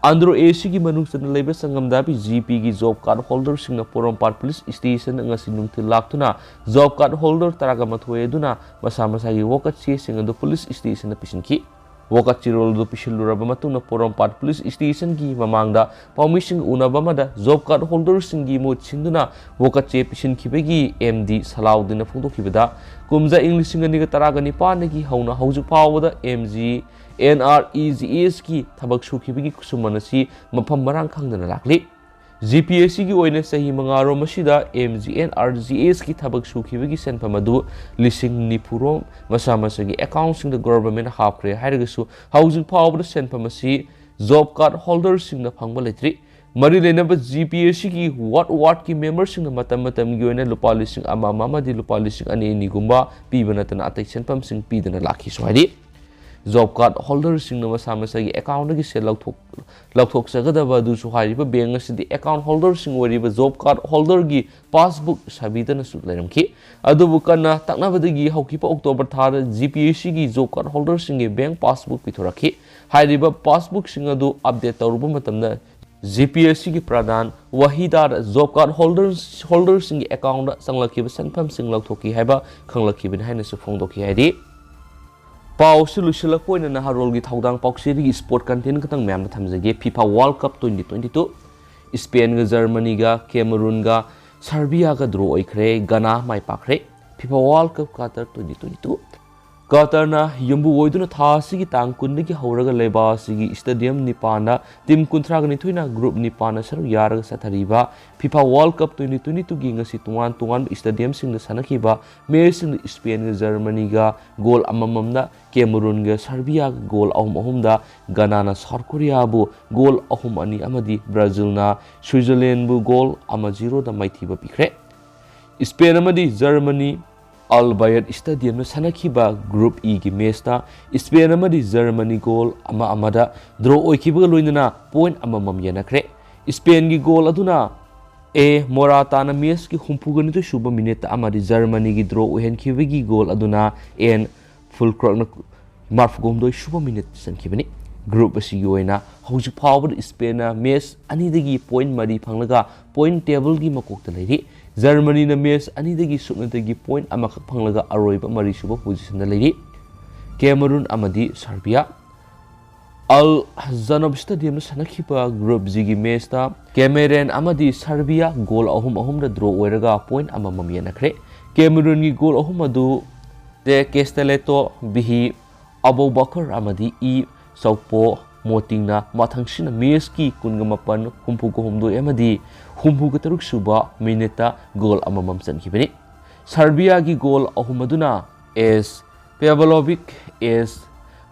ꯑꯟꯗ꯭ꯔꯣ ꯑꯦ ꯁꯤꯒꯤ ꯃꯅꯨꯡ ꯆꯟꯅ ꯂꯩꯕ ꯁꯪꯉꯝꯗꯥꯕꯤ ꯖꯤ ꯄꯤꯒꯤ ꯖꯣꯕ ꯀꯥꯔꯗ ꯍꯣꯜꯗꯔꯁꯤꯡꯅ ꯄꯣꯔꯣꯝꯄꯥꯠ ꯄꯨꯂꯤꯁ ꯁ꯭ꯇꯦꯁꯟꯗ ꯉꯁꯤ ꯅꯨꯡꯊꯤꯜ ꯂꯥꯛꯇꯨꯅ ꯖꯣꯕ ꯀꯥꯔꯗ ꯍꯣꯜꯗꯔ ꯇꯔꯥꯒ ꯃꯥꯊꯣꯏ ꯑꯗꯨꯅ ꯃꯁꯥ ꯃꯁꯥꯒꯤ ꯋꯥꯀꯠ ꯆꯦꯁꯤꯡ ꯑꯗꯨ ꯄꯨꯂꯤꯁ ꯁ꯭ꯇꯦꯁꯟꯗ ꯄꯤꯁꯤꯟꯈꯤ꯫ ꯋꯥꯀꯠ ꯆꯦꯔꯣꯜ ꯑꯗꯨ ꯄꯤꯁꯤꯜꯂꯨꯔꯕ ꯃꯇꯨꯡꯗ ꯄꯣꯔꯣꯝꯄꯥꯠ ꯄꯨꯂꯤꯁ ꯁ꯭ꯇꯦꯁꯟꯒꯤ ꯃꯃꯥꯡꯗ ꯄꯥꯎꯃꯤꯁꯤꯡꯒ ꯎꯅꯕ ꯑꯃꯗ ꯖꯣꯕ ꯀꯥꯔꯗ ꯍꯣꯜꯗꯔꯁꯤꯡꯒꯤ ꯃꯍꯨꯠ ꯁꯤꯟꯗꯨꯅ ꯋꯥꯀꯠ ꯆꯦ ꯄꯤꯁꯤꯟꯈꯤꯕꯒꯤ ꯑꯦꯝ ꯗꯤ ꯁꯂꯥꯎꯗꯤꯟꯅ ꯐꯣꯡꯗꯣꯛꯈꯤꯕꯗ, ꯀꯨꯝꯖꯥ ꯏꯪ ꯂꯤꯁꯤꯡ ꯑꯅꯤꯒ ꯇꯔꯥꯒ ꯅꯤꯄꯥꯟꯗꯒꯤ ꯍꯧꯅ ꯍꯧꯖꯤꯛ ꯐꯥꯎꯕꯗ M G N R E G ꯑꯦꯁꯀꯤ ꯊꯕꯛ ꯁꯨꯈꯤꯕꯒꯤ ꯈꯨꯠꯁꯨꯃꯟ ꯑꯁꯤ ꯃꯐꯝ ꯃꯔꯥꯡ ꯈꯪꯗꯅ ꯂꯥꯛꯂꯤ꯫ ꯖꯤ ꯄꯤ ꯑꯦꯁ ꯁꯤꯒꯤ ꯑꯣꯏꯅ ꯆꯍꯤ ꯃꯉꯥꯔꯣꯝ ꯑꯁꯤꯗ M G N R G ꯑꯦꯁꯀꯤ ꯊꯕꯛ ꯁꯨꯈꯤꯕꯒꯤ ꯁꯦꯟꯐꯝ ꯑꯗꯨ ꯂꯤꯁꯤꯡ ꯅꯤꯐꯨꯔꯣꯝ ꯃꯁꯥ ꯃꯁꯥꯒꯤ ꯑꯦꯀꯥꯎꯟꯁꯤꯡꯗ ꯒꯣꯚꯔꯟꯃꯦꯟꯠꯅ ꯍꯥꯞꯈ꯭ꯔꯦ ꯍꯥꯏꯔꯒꯁꯨ, ꯍꯧꯖꯤꯛ ꯐꯥꯎꯕꯗ ꯁꯦꯟꯐꯝ ꯑꯁꯤ ꯖꯣꯕ ꯀꯥꯔꯗ ꯍꯣꯜꯗꯔꯁꯤꯡꯅ ꯐꯪꯕ ꯂꯩꯇ꯭ꯔꯤ꯫ ꯃꯔꯤ ꯂꯩꯅꯕ ꯖꯤ ꯄꯤ ꯑꯦꯁ ꯁꯤꯒꯤ ꯋꯥꯔꯗ ꯋꯥꯔꯗꯀꯤ ꯃꯦꯝꯕꯔꯁꯤꯡꯅ ꯃꯇꯝ ꯃꯇꯝꯒꯤ ꯑꯣꯏꯅ ꯂꯨꯄꯥ ꯂꯤꯁꯤꯡ ꯑꯃ ꯑꯃ ꯑꯃꯗꯤ ꯂꯨꯄꯥ ꯂꯤꯁꯤꯡ ꯑꯅꯤ ꯑꯅꯤꯒꯨꯝꯕ ꯄꯤꯕ ꯅꯠꯇꯅ ꯑꯇꯩ ꯁꯦꯟꯐꯝꯁꯤꯡ ꯄꯤꯗꯅ ꯂꯥꯛꯈꯤꯁꯨ ꯍꯥꯏꯔꯤ꯫ ꯖꯣꯕ ꯀꯥꯔꯗ ꯍꯣꯜꯗꯔꯁꯤꯡꯅ ꯃꯁꯥ ꯃꯁꯥꯒꯤ ꯑꯦꯀꯥꯎꯟꯗꯒꯤ ꯁꯦꯜ ꯂꯧꯊꯣꯛ-, ꯂꯧꯊꯣꯛꯆꯒꯗꯕ ꯑꯗꯨꯁꯨ ꯍꯥꯏꯔꯤꯕ ꯕꯦꯡꯛ ꯑꯁꯤꯗꯤ ꯑꯦꯀꯥꯎꯟ ꯍꯣꯜꯗꯔꯁꯤꯡ ꯑꯣꯏꯔꯤꯕ ꯖꯣꯕ ꯀꯥꯔꯗ ꯍꯣꯜꯗꯔꯒꯤ ꯄꯥꯁꯕꯨꯛ ꯁꯥꯕꯤꯗꯅꯁꯨ ꯂꯩꯔꯝꯈꯤ꯫ ꯑꯗꯨꯕꯨ ꯀꯟꯅ ꯇꯛꯅꯕꯗꯒꯤ ꯍꯧꯈꯤꯕ ꯑꯣꯛꯇꯣꯕꯔ ꯊꯥꯗ ꯖꯤ ꯄꯤ ꯑꯦꯁ ꯁꯤꯒꯤ ꯖꯣꯕ ꯀꯥꯔꯗ ꯍꯣꯜꯗꯔꯁꯤꯡꯒꯤ ꯕꯦꯡꯛ ꯄꯥꯁꯕꯨꯛ ꯄꯤꯊꯣꯔꯛꯈꯤ꯫ ꯍꯥꯏꯔꯤꯕ ꯄꯥꯁꯕꯨꯛꯁꯤꯡ ꯑꯗꯨ ꯑꯞꯗꯦꯠ ꯇꯧꯔꯨꯕ ꯃꯇꯝꯗ ꯖꯤ ꯄꯤ ꯑꯦꯁ ꯁꯤꯒꯤ ꯄ꯭ꯔꯙꯥꯟ ꯋꯥꯍꯤꯗꯥꯗ ꯖꯣꯕ ꯀꯥꯔꯗ ꯍꯣꯜꯗꯔꯁ-, ꯍꯣꯜꯗꯔꯁꯤꯡꯒꯤ ꯑꯦꯀꯥꯎꯟꯗ ꯆꯪꯂꯛꯈꯤꯕ ꯁꯦꯟꯐꯝꯁꯤꯡ ꯂꯧꯊꯣꯛꯈꯤ ꯍꯥꯏꯕ ꯈꯪꯂꯛꯈꯤꯕꯅꯤ ꯍꯥꯏꯅꯁꯨ ꯐꯣꯡꯗꯣꯛꯈꯤ ꯍꯥꯏꯔꯤ꯫ ꯄꯥꯎꯁꯤ ꯂꯣꯏꯁꯤꯜꯂꯛꯄ ꯑꯣꯏꯅ ꯅꯍꯥꯔꯣꯜꯒꯤ ꯊꯧꯗꯥꯡ ꯄꯥꯎꯆꯦꯗꯒꯤ ꯁ꯭ꯄꯣꯔꯠ ꯀꯟꯇꯦꯟ ꯈꯛꯇꯪ ꯃꯌꯥꯝꯗ ꯊꯝꯖꯒꯦ꯫ FIFA world cup twenty twenty two, ꯏꯁꯄꯦꯟꯒ ꯖꯔꯃꯅꯤꯒ ꯀꯦꯃꯔꯨꯟꯒ ꯁꯔꯕꯤꯌꯥꯒ ꯗ꯭ꯔꯣ ꯑꯣꯏꯈ꯭ꯔꯦ, ꯒꯅꯥ ꯃꯥꯏ ꯄꯥꯛꯈ꯭ꯔꯦ꯫ FIFA world cup Qatar twenty twenty two. ꯀꯥꯇꯔꯅ ꯌꯨꯝꯕꯨ ꯑꯣꯏꯗꯨꯅ ꯊꯥ ꯑꯁꯤꯒꯤ ꯇꯥꯡ ꯀꯨꯟꯗꯒꯤ ꯍꯧꯔꯒ ꯂꯩꯕꯥꯛ ꯑꯁꯤꯒꯤ ꯁ꯭ꯇꯦꯗꯤꯌꯝ ꯅꯤꯄꯥꯟꯗ ꯇꯤꯝ ꯀꯨꯟꯊ꯭ꯔꯥꯒ ꯅꯤꯊꯣꯏꯅ ꯒ꯭ꯔꯨꯞ ꯅꯤꯄꯥꯟꯗ ꯁꯔꯨꯛ ꯌꯥꯔꯒ ꯆꯠꯊꯔꯤꯕ FIFA world cup twenty twenty ꯇꯨꯒꯤ ꯉꯁꯤ ꯇꯣꯉꯥꯟ ꯇꯣꯉꯥꯟꯕ ꯁ꯭ꯇꯦꯗꯤꯌꯝꯁꯤꯡꯗ ꯁꯥꯟꯅꯈꯤꯕ ꯃꯦꯆꯁꯤꯡꯗ ꯏꯁꯄꯦꯟꯒ ꯖꯔꯃꯅꯤꯒ ꯒꯣꯜ ꯑꯃꯃꯝꯗ, ꯀꯦꯃꯔꯨꯟꯒ ꯁꯔꯕꯤꯌꯥꯒ ꯒꯣꯜ ꯑꯍꯨꯝ ꯑꯍꯨꯝꯗ, ꯒꯅꯥꯅ ꯁꯥꯎꯠ ꯀꯣꯔꯤꯌꯥꯕꯨ ꯒꯣꯜ ꯑꯍꯨꯝ ꯑꯅꯤ ꯑꯃꯗꯤ ꯕ꯭ꯔꯥꯖꯤꯜꯅ ꯁ꯭ꯋꯤꯖꯔꯂꯦꯟꯕꯨ ꯒꯣꯜ ꯑꯃ ꯖꯤꯔꯣꯗ ꯃꯥꯏꯊꯤꯕ ꯄꯤꯈ꯭ꯔꯦ꯫ ꯏꯁꯄꯦꯟ ꯑꯃꯗꯤ ꯖꯔꯃꯅꯤ Al Bayat Stadiumꯗ ꯁꯥꯟꯅꯈꯤꯕ Group Eꯒꯤ matchꯇ Spain ꯑꯃꯗꯤ Germany goal ꯑꯃ ꯑꯃꯗ draw ꯑꯣꯏꯈꯤꯕꯒ ꯂꯣꯏꯅꯅ point ꯑꯃꯃꯝ ꯌꯦꯟꯅꯈ꯭ꯔꯦ꯫ Spainꯒꯤ goal ꯑꯗꯨꯅ A Moratana matchꯀꯤ ꯍꯨꯝꯐꯨꯒ ꯅꯤꯊꯣꯏ ꯁꯨꯕ minuteꯇ ꯑꯃꯗꯤ Germanyꯒꯤ draw ꯑꯣꯏꯍꯟꯈꯤꯕꯒꯤ goal ꯑꯗꯨꯅ Anne Füllkrugꯅ ꯃꯔꯐꯨꯒ ꯍꯨꯝꯗꯣꯏ ꯁꯨꯕ minuteꯇ ꯆꯟꯈꯤꯕꯅꯤ꯫ Group ꯑꯁꯤꯒꯤ ꯑꯣꯏꯅ ꯍꯧꯖꯤꯛ ꯐꯥꯎꯕꯗ Spainꯅ match ꯑꯅꯤꯗꯒꯤ point ꯃꯔꯤ ꯐꯪꯂꯒ point tableꯒꯤ ꯃꯀꯣꯛꯇ ꯂꯩꯔꯤ꯫ Germanyꯅ match ꯑꯅꯤꯗꯒꯤ ꯁꯨꯞꯅꯇꯒꯤ point ꯑꯃꯈꯛ ꯐꯪꯂꯒ ꯑꯔꯣꯏꯕ ꯃꯔꯤꯁꯨꯕ positionꯗ ꯂꯩꯔꯤ꯫ Cameroon ꯑꯃꯗꯤ Serbia꯫ Al Janoub Stadiumꯗ ꯁꯥꯟꯅꯈꯤꯕ Group Gꯒꯤ matchꯇ Cameroon ꯑꯃꯗꯤ Serbia goal ꯑꯍꯨꯝ ꯑꯍꯨꯝꯗ draw ꯑꯣꯏꯔꯒ point ꯑꯃꯃꯝ ꯌꯦꯟꯅꯈ꯭ꯔꯦ꯫ Cameroonꯒꯤ goal ꯑꯍꯨꯝ ꯑꯗꯨ De Castelletto, Bihi, Aboubacar ꯑꯃꯗꯤ E Choupo-Motingꯅ ꯃꯊꯪꯁꯤꯅ matchꯀꯤ ꯀꯨꯟꯒ ꯃꯥꯄꯟ, ꯍꯨꯝꯐꯨꯒ ꯍꯨꯝꯗꯣꯏ ꯑꯃꯗꯤ ꯍꯨꯝꯐꯨꯒ ꯇꯔꯨꯛ ꯁꯨꯕ minuteꯇ goal ꯑꯃꯃꯝ ꯆꯟꯈꯤꯕꯅꯤ꯫ Serbiaꯒꯤ goal ꯑꯍꯨꯝ ꯑꯗꯨꯅ S Pavlovic, S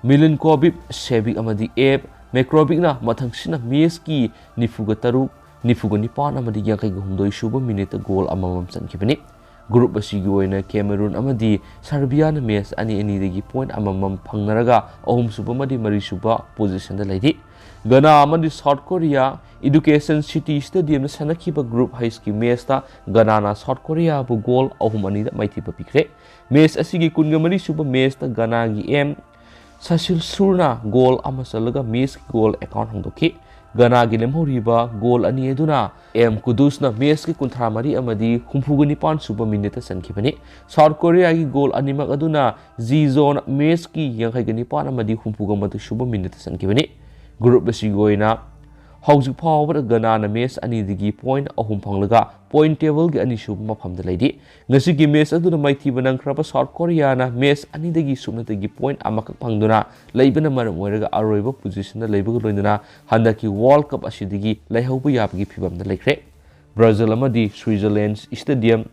Milinkovic-Savic ꯑꯃꯗꯤ F Mitrovic-ꯅ ꯃꯊꯪꯁꯤꯅ matchꯀꯤ ꯅꯤꯐꯨꯒ ꯇꯔꯨꯛ, ꯅꯤꯐꯨꯒ ꯅꯤꯄꯥꯟ ꯑꯃꯗꯤ ꯌꯥꯡꯈꯩꯒ ꯍꯨꯝꯗꯣꯏ ꯁꯨꯕ minuteꯇ goal ꯑꯃꯃꯝ ꯆꯟꯈꯤꯕꯅꯤ꯫ Group ꯑꯁꯤꯒꯤ ꯑꯣꯏꯅ Cameroon ꯑꯃꯗꯤ Serbiaꯅ match ꯑꯅꯤ ꯑꯅꯤꯗꯒꯤ point ꯑꯃꯃꯝ ꯐꯪꯅꯔꯒ ꯑꯍꯨꯝꯁꯨꯕ ꯑꯃꯗꯤ ꯃꯔꯤꯁꯨꯕ positionꯗ ꯂꯩꯔꯤ꯫ Ghana ꯑꯃꯗꯤ South Korea Education City Stadiumꯗ ꯁꯥꯟꯅꯈꯤꯕ Group Hꯒꯤ matchꯇ Ghanaꯅ South Koreaꯕꯨ goal ꯑꯍꯨꯝ ꯑꯅꯤꯗ ꯃꯥꯏꯊꯤꯕ ꯄꯤꯈ꯭ꯔꯦ꯫ Match ꯑꯁꯤꯒꯤ ꯀꯨꯟꯒ ꯃꯔꯤ ꯁꯨꯕ matchꯇ Ghanaꯒꯤ M Sassil Surna goal ꯑꯃ ꯆꯜꯂꯒ matchꯀꯤ goal account ꯍꯥꯡꯗꯣꯛꯈꯤ꯫ Ghanaꯒꯤ ꯂꯦꯝꯍꯧꯔꯤꯕ goal ꯑꯅꯤ ꯑꯗꯨꯅ M Kudusꯅ matchꯀꯤ ꯀꯨꯟꯊ꯭ꯔꯥ ꯃꯔꯤ ꯑꯃꯗꯤ ꯍꯨꯝꯐꯨꯒ ꯅꯤꯄꯥꯟ ꯁꯨꯕ minuteꯇ ꯆꯟꯈꯤꯕꯅꯤ꯫ South Koreaꯒꯤ goal ꯑꯅꯤꯃꯛ ꯑꯗꯨꯅ Ji Zone matchꯀꯤ ꯌꯥꯡꯈꯩꯒ ꯅꯤꯄꯥꯟ ꯑꯃꯗꯤ ꯍꯨꯝꯐꯨꯒ ꯃꯥꯊꯣꯏ ꯁꯨꯕ minuteꯇ ꯆꯟꯈꯤꯕꯅꯤ꯫ Group ꯑꯁꯤꯒꯤ ꯑꯣꯏꯅ ꯍꯧꯖꯤꯛ ꯐꯥꯎꯕꯗ Ghanaꯅ match ꯑꯅꯤꯗꯒꯤ point ꯑꯍꯨꯝ ꯐꯪꯂꯒ point tableꯒꯤ ꯑꯅꯤꯁꯨꯕ ꯃꯐꯝꯗ ꯂꯩꯔꯤ꯫ ꯉꯁꯤꯒꯤ match ꯑꯗꯨꯅ ꯃꯥꯏꯊꯤꯕ ꯅꯪꯈ꯭ꯔꯕ South Koreaꯅ match ꯑꯅꯤꯗꯒꯤ ꯁꯨꯞꯅꯇꯒꯤ point ꯑꯃꯈꯛ ꯐꯪꯗꯨꯅ ꯂꯩꯕꯅ ꯃꯔꯝ ꯑꯣꯏꯔꯒ ꯑꯔꯣꯏꯕ positionꯗ ꯂꯩꯕꯒ ꯂꯣꯏꯅꯅ ꯍꯟꯗꯛꯀꯤ World Cup ꯑꯁꯤꯗꯒꯤ ꯂꯩꯍꯧꯕ ꯌꯥꯕꯒꯤ ꯐꯤꯕꯝꯗ ꯂꯩꯈ꯭ꯔꯦ꯫ Brazil ꯑꯃꯗꯤ Switzerland Stadium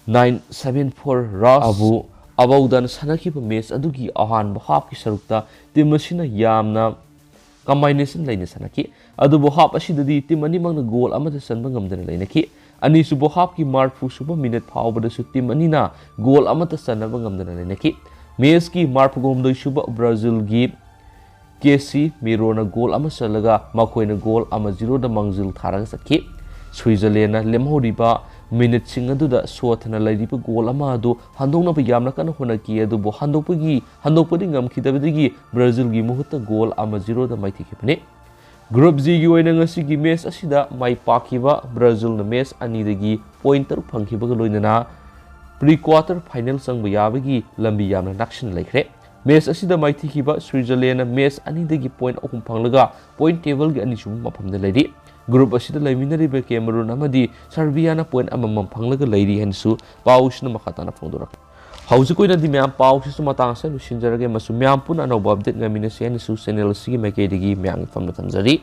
nine seven four Ras Abu ꯑꯕꯧꯗꯟ ꯁꯥꯟꯅꯈꯤꯕ match ꯑꯗꯨꯒꯤ ꯑꯍꯥꯟꯕ halfꯀꯤ ꯁꯔꯨꯛꯇ team ꯑꯁꯤꯅ ꯌꯥꯝꯅ combination ꯂꯩꯅ ꯁꯥꯟꯅꯈꯤ꯫ ꯑꯗꯨꯕꯨ half ꯑꯁꯤꯗꯗꯤ team ꯑꯅꯤꯃꯛꯅ goal ꯑꯃꯠꯇ ꯆꯟꯕ ꯉꯝꯗꯅ ꯂꯩꯅꯈꯤ꯫ ꯑꯅꯤꯁꯨꯕ halfꯀꯤ ꯃꯔꯐꯨ ꯁꯨꯕ minute ꯐꯥꯎꯕꯗꯁꯨ team ꯑꯅꯤꯅ goal ꯑꯃꯠꯇ ꯆꯟꯅꯕ ꯉꯝꯗꯅ ꯂꯩꯅꯈꯤ꯫ Matchꯀꯤ ꯃꯔꯐꯨꯒ ꯍꯨꯝꯗꯣꯏ ꯁꯨꯕ Brazilꯒꯤ ꯀꯦꯁꯤ ꯃꯤꯔꯣꯅ goal ꯑꯃ ꯆꯜꯂꯒ ꯃꯈꯣꯏꯅ goal ꯑꯃ zeroꯗ ꯃꯥꯡꯖꯤꯜ ꯊꯥꯔꯒ ꯆꯠꯈꯤ꯫ Switzerlandꯅ ꯂꯦꯝꯍꯧꯔꯤꯕ minuteꯁꯤꯡ ꯑꯗꯨꯗ ꯁꯣꯊꯅ ꯂꯩꯔꯤꯕ goal ꯑꯃ ꯑꯗꯨ ꯍꯟꯗꯣꯛꯅꯕ ꯌꯥꯝꯅ ꯀꯟꯅ ꯍꯣꯠꯅꯈꯤ, ꯑꯗꯨꯕꯨ ꯍꯟꯗꯣꯛꯄꯒꯤ, ꯍꯟꯗꯣꯛꯄꯗꯤ ꯉꯝꯈꯤꯗꯕꯗꯒꯤ Brazilꯒꯤ ꯃꯍꯨꯠꯇ goal ꯑꯃ zeroꯗ ꯃꯥꯏꯊꯤꯈꯤꯕꯅꯤ꯫ Group Gꯒꯤ ꯑꯣꯏꯅ ꯉꯁꯤꯒꯤ match ꯑꯁꯤꯗ ꯃꯥꯏ ꯄꯥꯛꯈꯤꯕ Brazilꯅ match ꯑꯅꯤꯗꯒꯤ point ꯇꯔꯨꯛ ꯐꯪꯈꯤꯕꯒ ꯂꯣꯏꯅꯅ pre quarter final ꯆꯪꯕ ꯌꯥꯕꯒꯤ ꯂꯝꯕꯤ ꯌꯥꯝꯅ ꯅꯛꯁꯤꯟꯅ ꯂꯩꯈ꯭ꯔꯦ꯫ Match ꯑꯁꯤꯗ ꯃꯥꯏꯊꯤꯈꯤꯕ Switzerlandꯅ match ꯑꯅꯤꯗꯒꯤ point ꯑꯍꯨꯝ ꯐꯪꯂꯒ point tableꯒꯤ ꯑꯅꯤꯁꯨꯕ ꯃꯐꯝꯗ ꯂꯩꯔꯤ꯫ Group ꯑꯁꯤꯗ ꯂꯩꯃꯤꯟꯅꯔꯤꯕ Cameroon ꯑꯃꯗꯤ Serbiaꯅ point ꯑꯃꯃꯝ ꯐꯪꯂꯒ ꯂꯩꯔꯤ ꯍꯥꯏꯅꯁꯨ ꯄꯥꯎꯁꯤꯅ ꯃꯈꯥ ꯇꯥꯅ ꯐꯣꯡꯗꯣꯔꯛꯂꯤ꯫ ꯍꯧꯖꯤꯛ ꯑꯣꯏꯅꯗꯤ ꯃꯌꯥꯝ ꯄꯥꯎꯁꯤꯁꯨ ꯃꯇꯥꯡ ꯑꯁꯤꯗ ꯂꯣꯏꯁꯤꯟꯖꯔꯒꯦ, ꯃꯁꯤ ꯃꯌꯥꯝ ꯄꯨꯟꯅ ꯑꯅꯧꯕ update ꯉꯥꯏꯃꯤꯟꯅꯁꯤ ꯍꯥꯏꯅꯁꯨ channel ꯑꯁꯤꯒꯤ ꯃꯥꯏꯀꯩꯗꯒꯤ ꯃꯌꯥꯝꯒꯤ ꯐꯝꯅ ꯊꯝꯖꯔꯤ꯫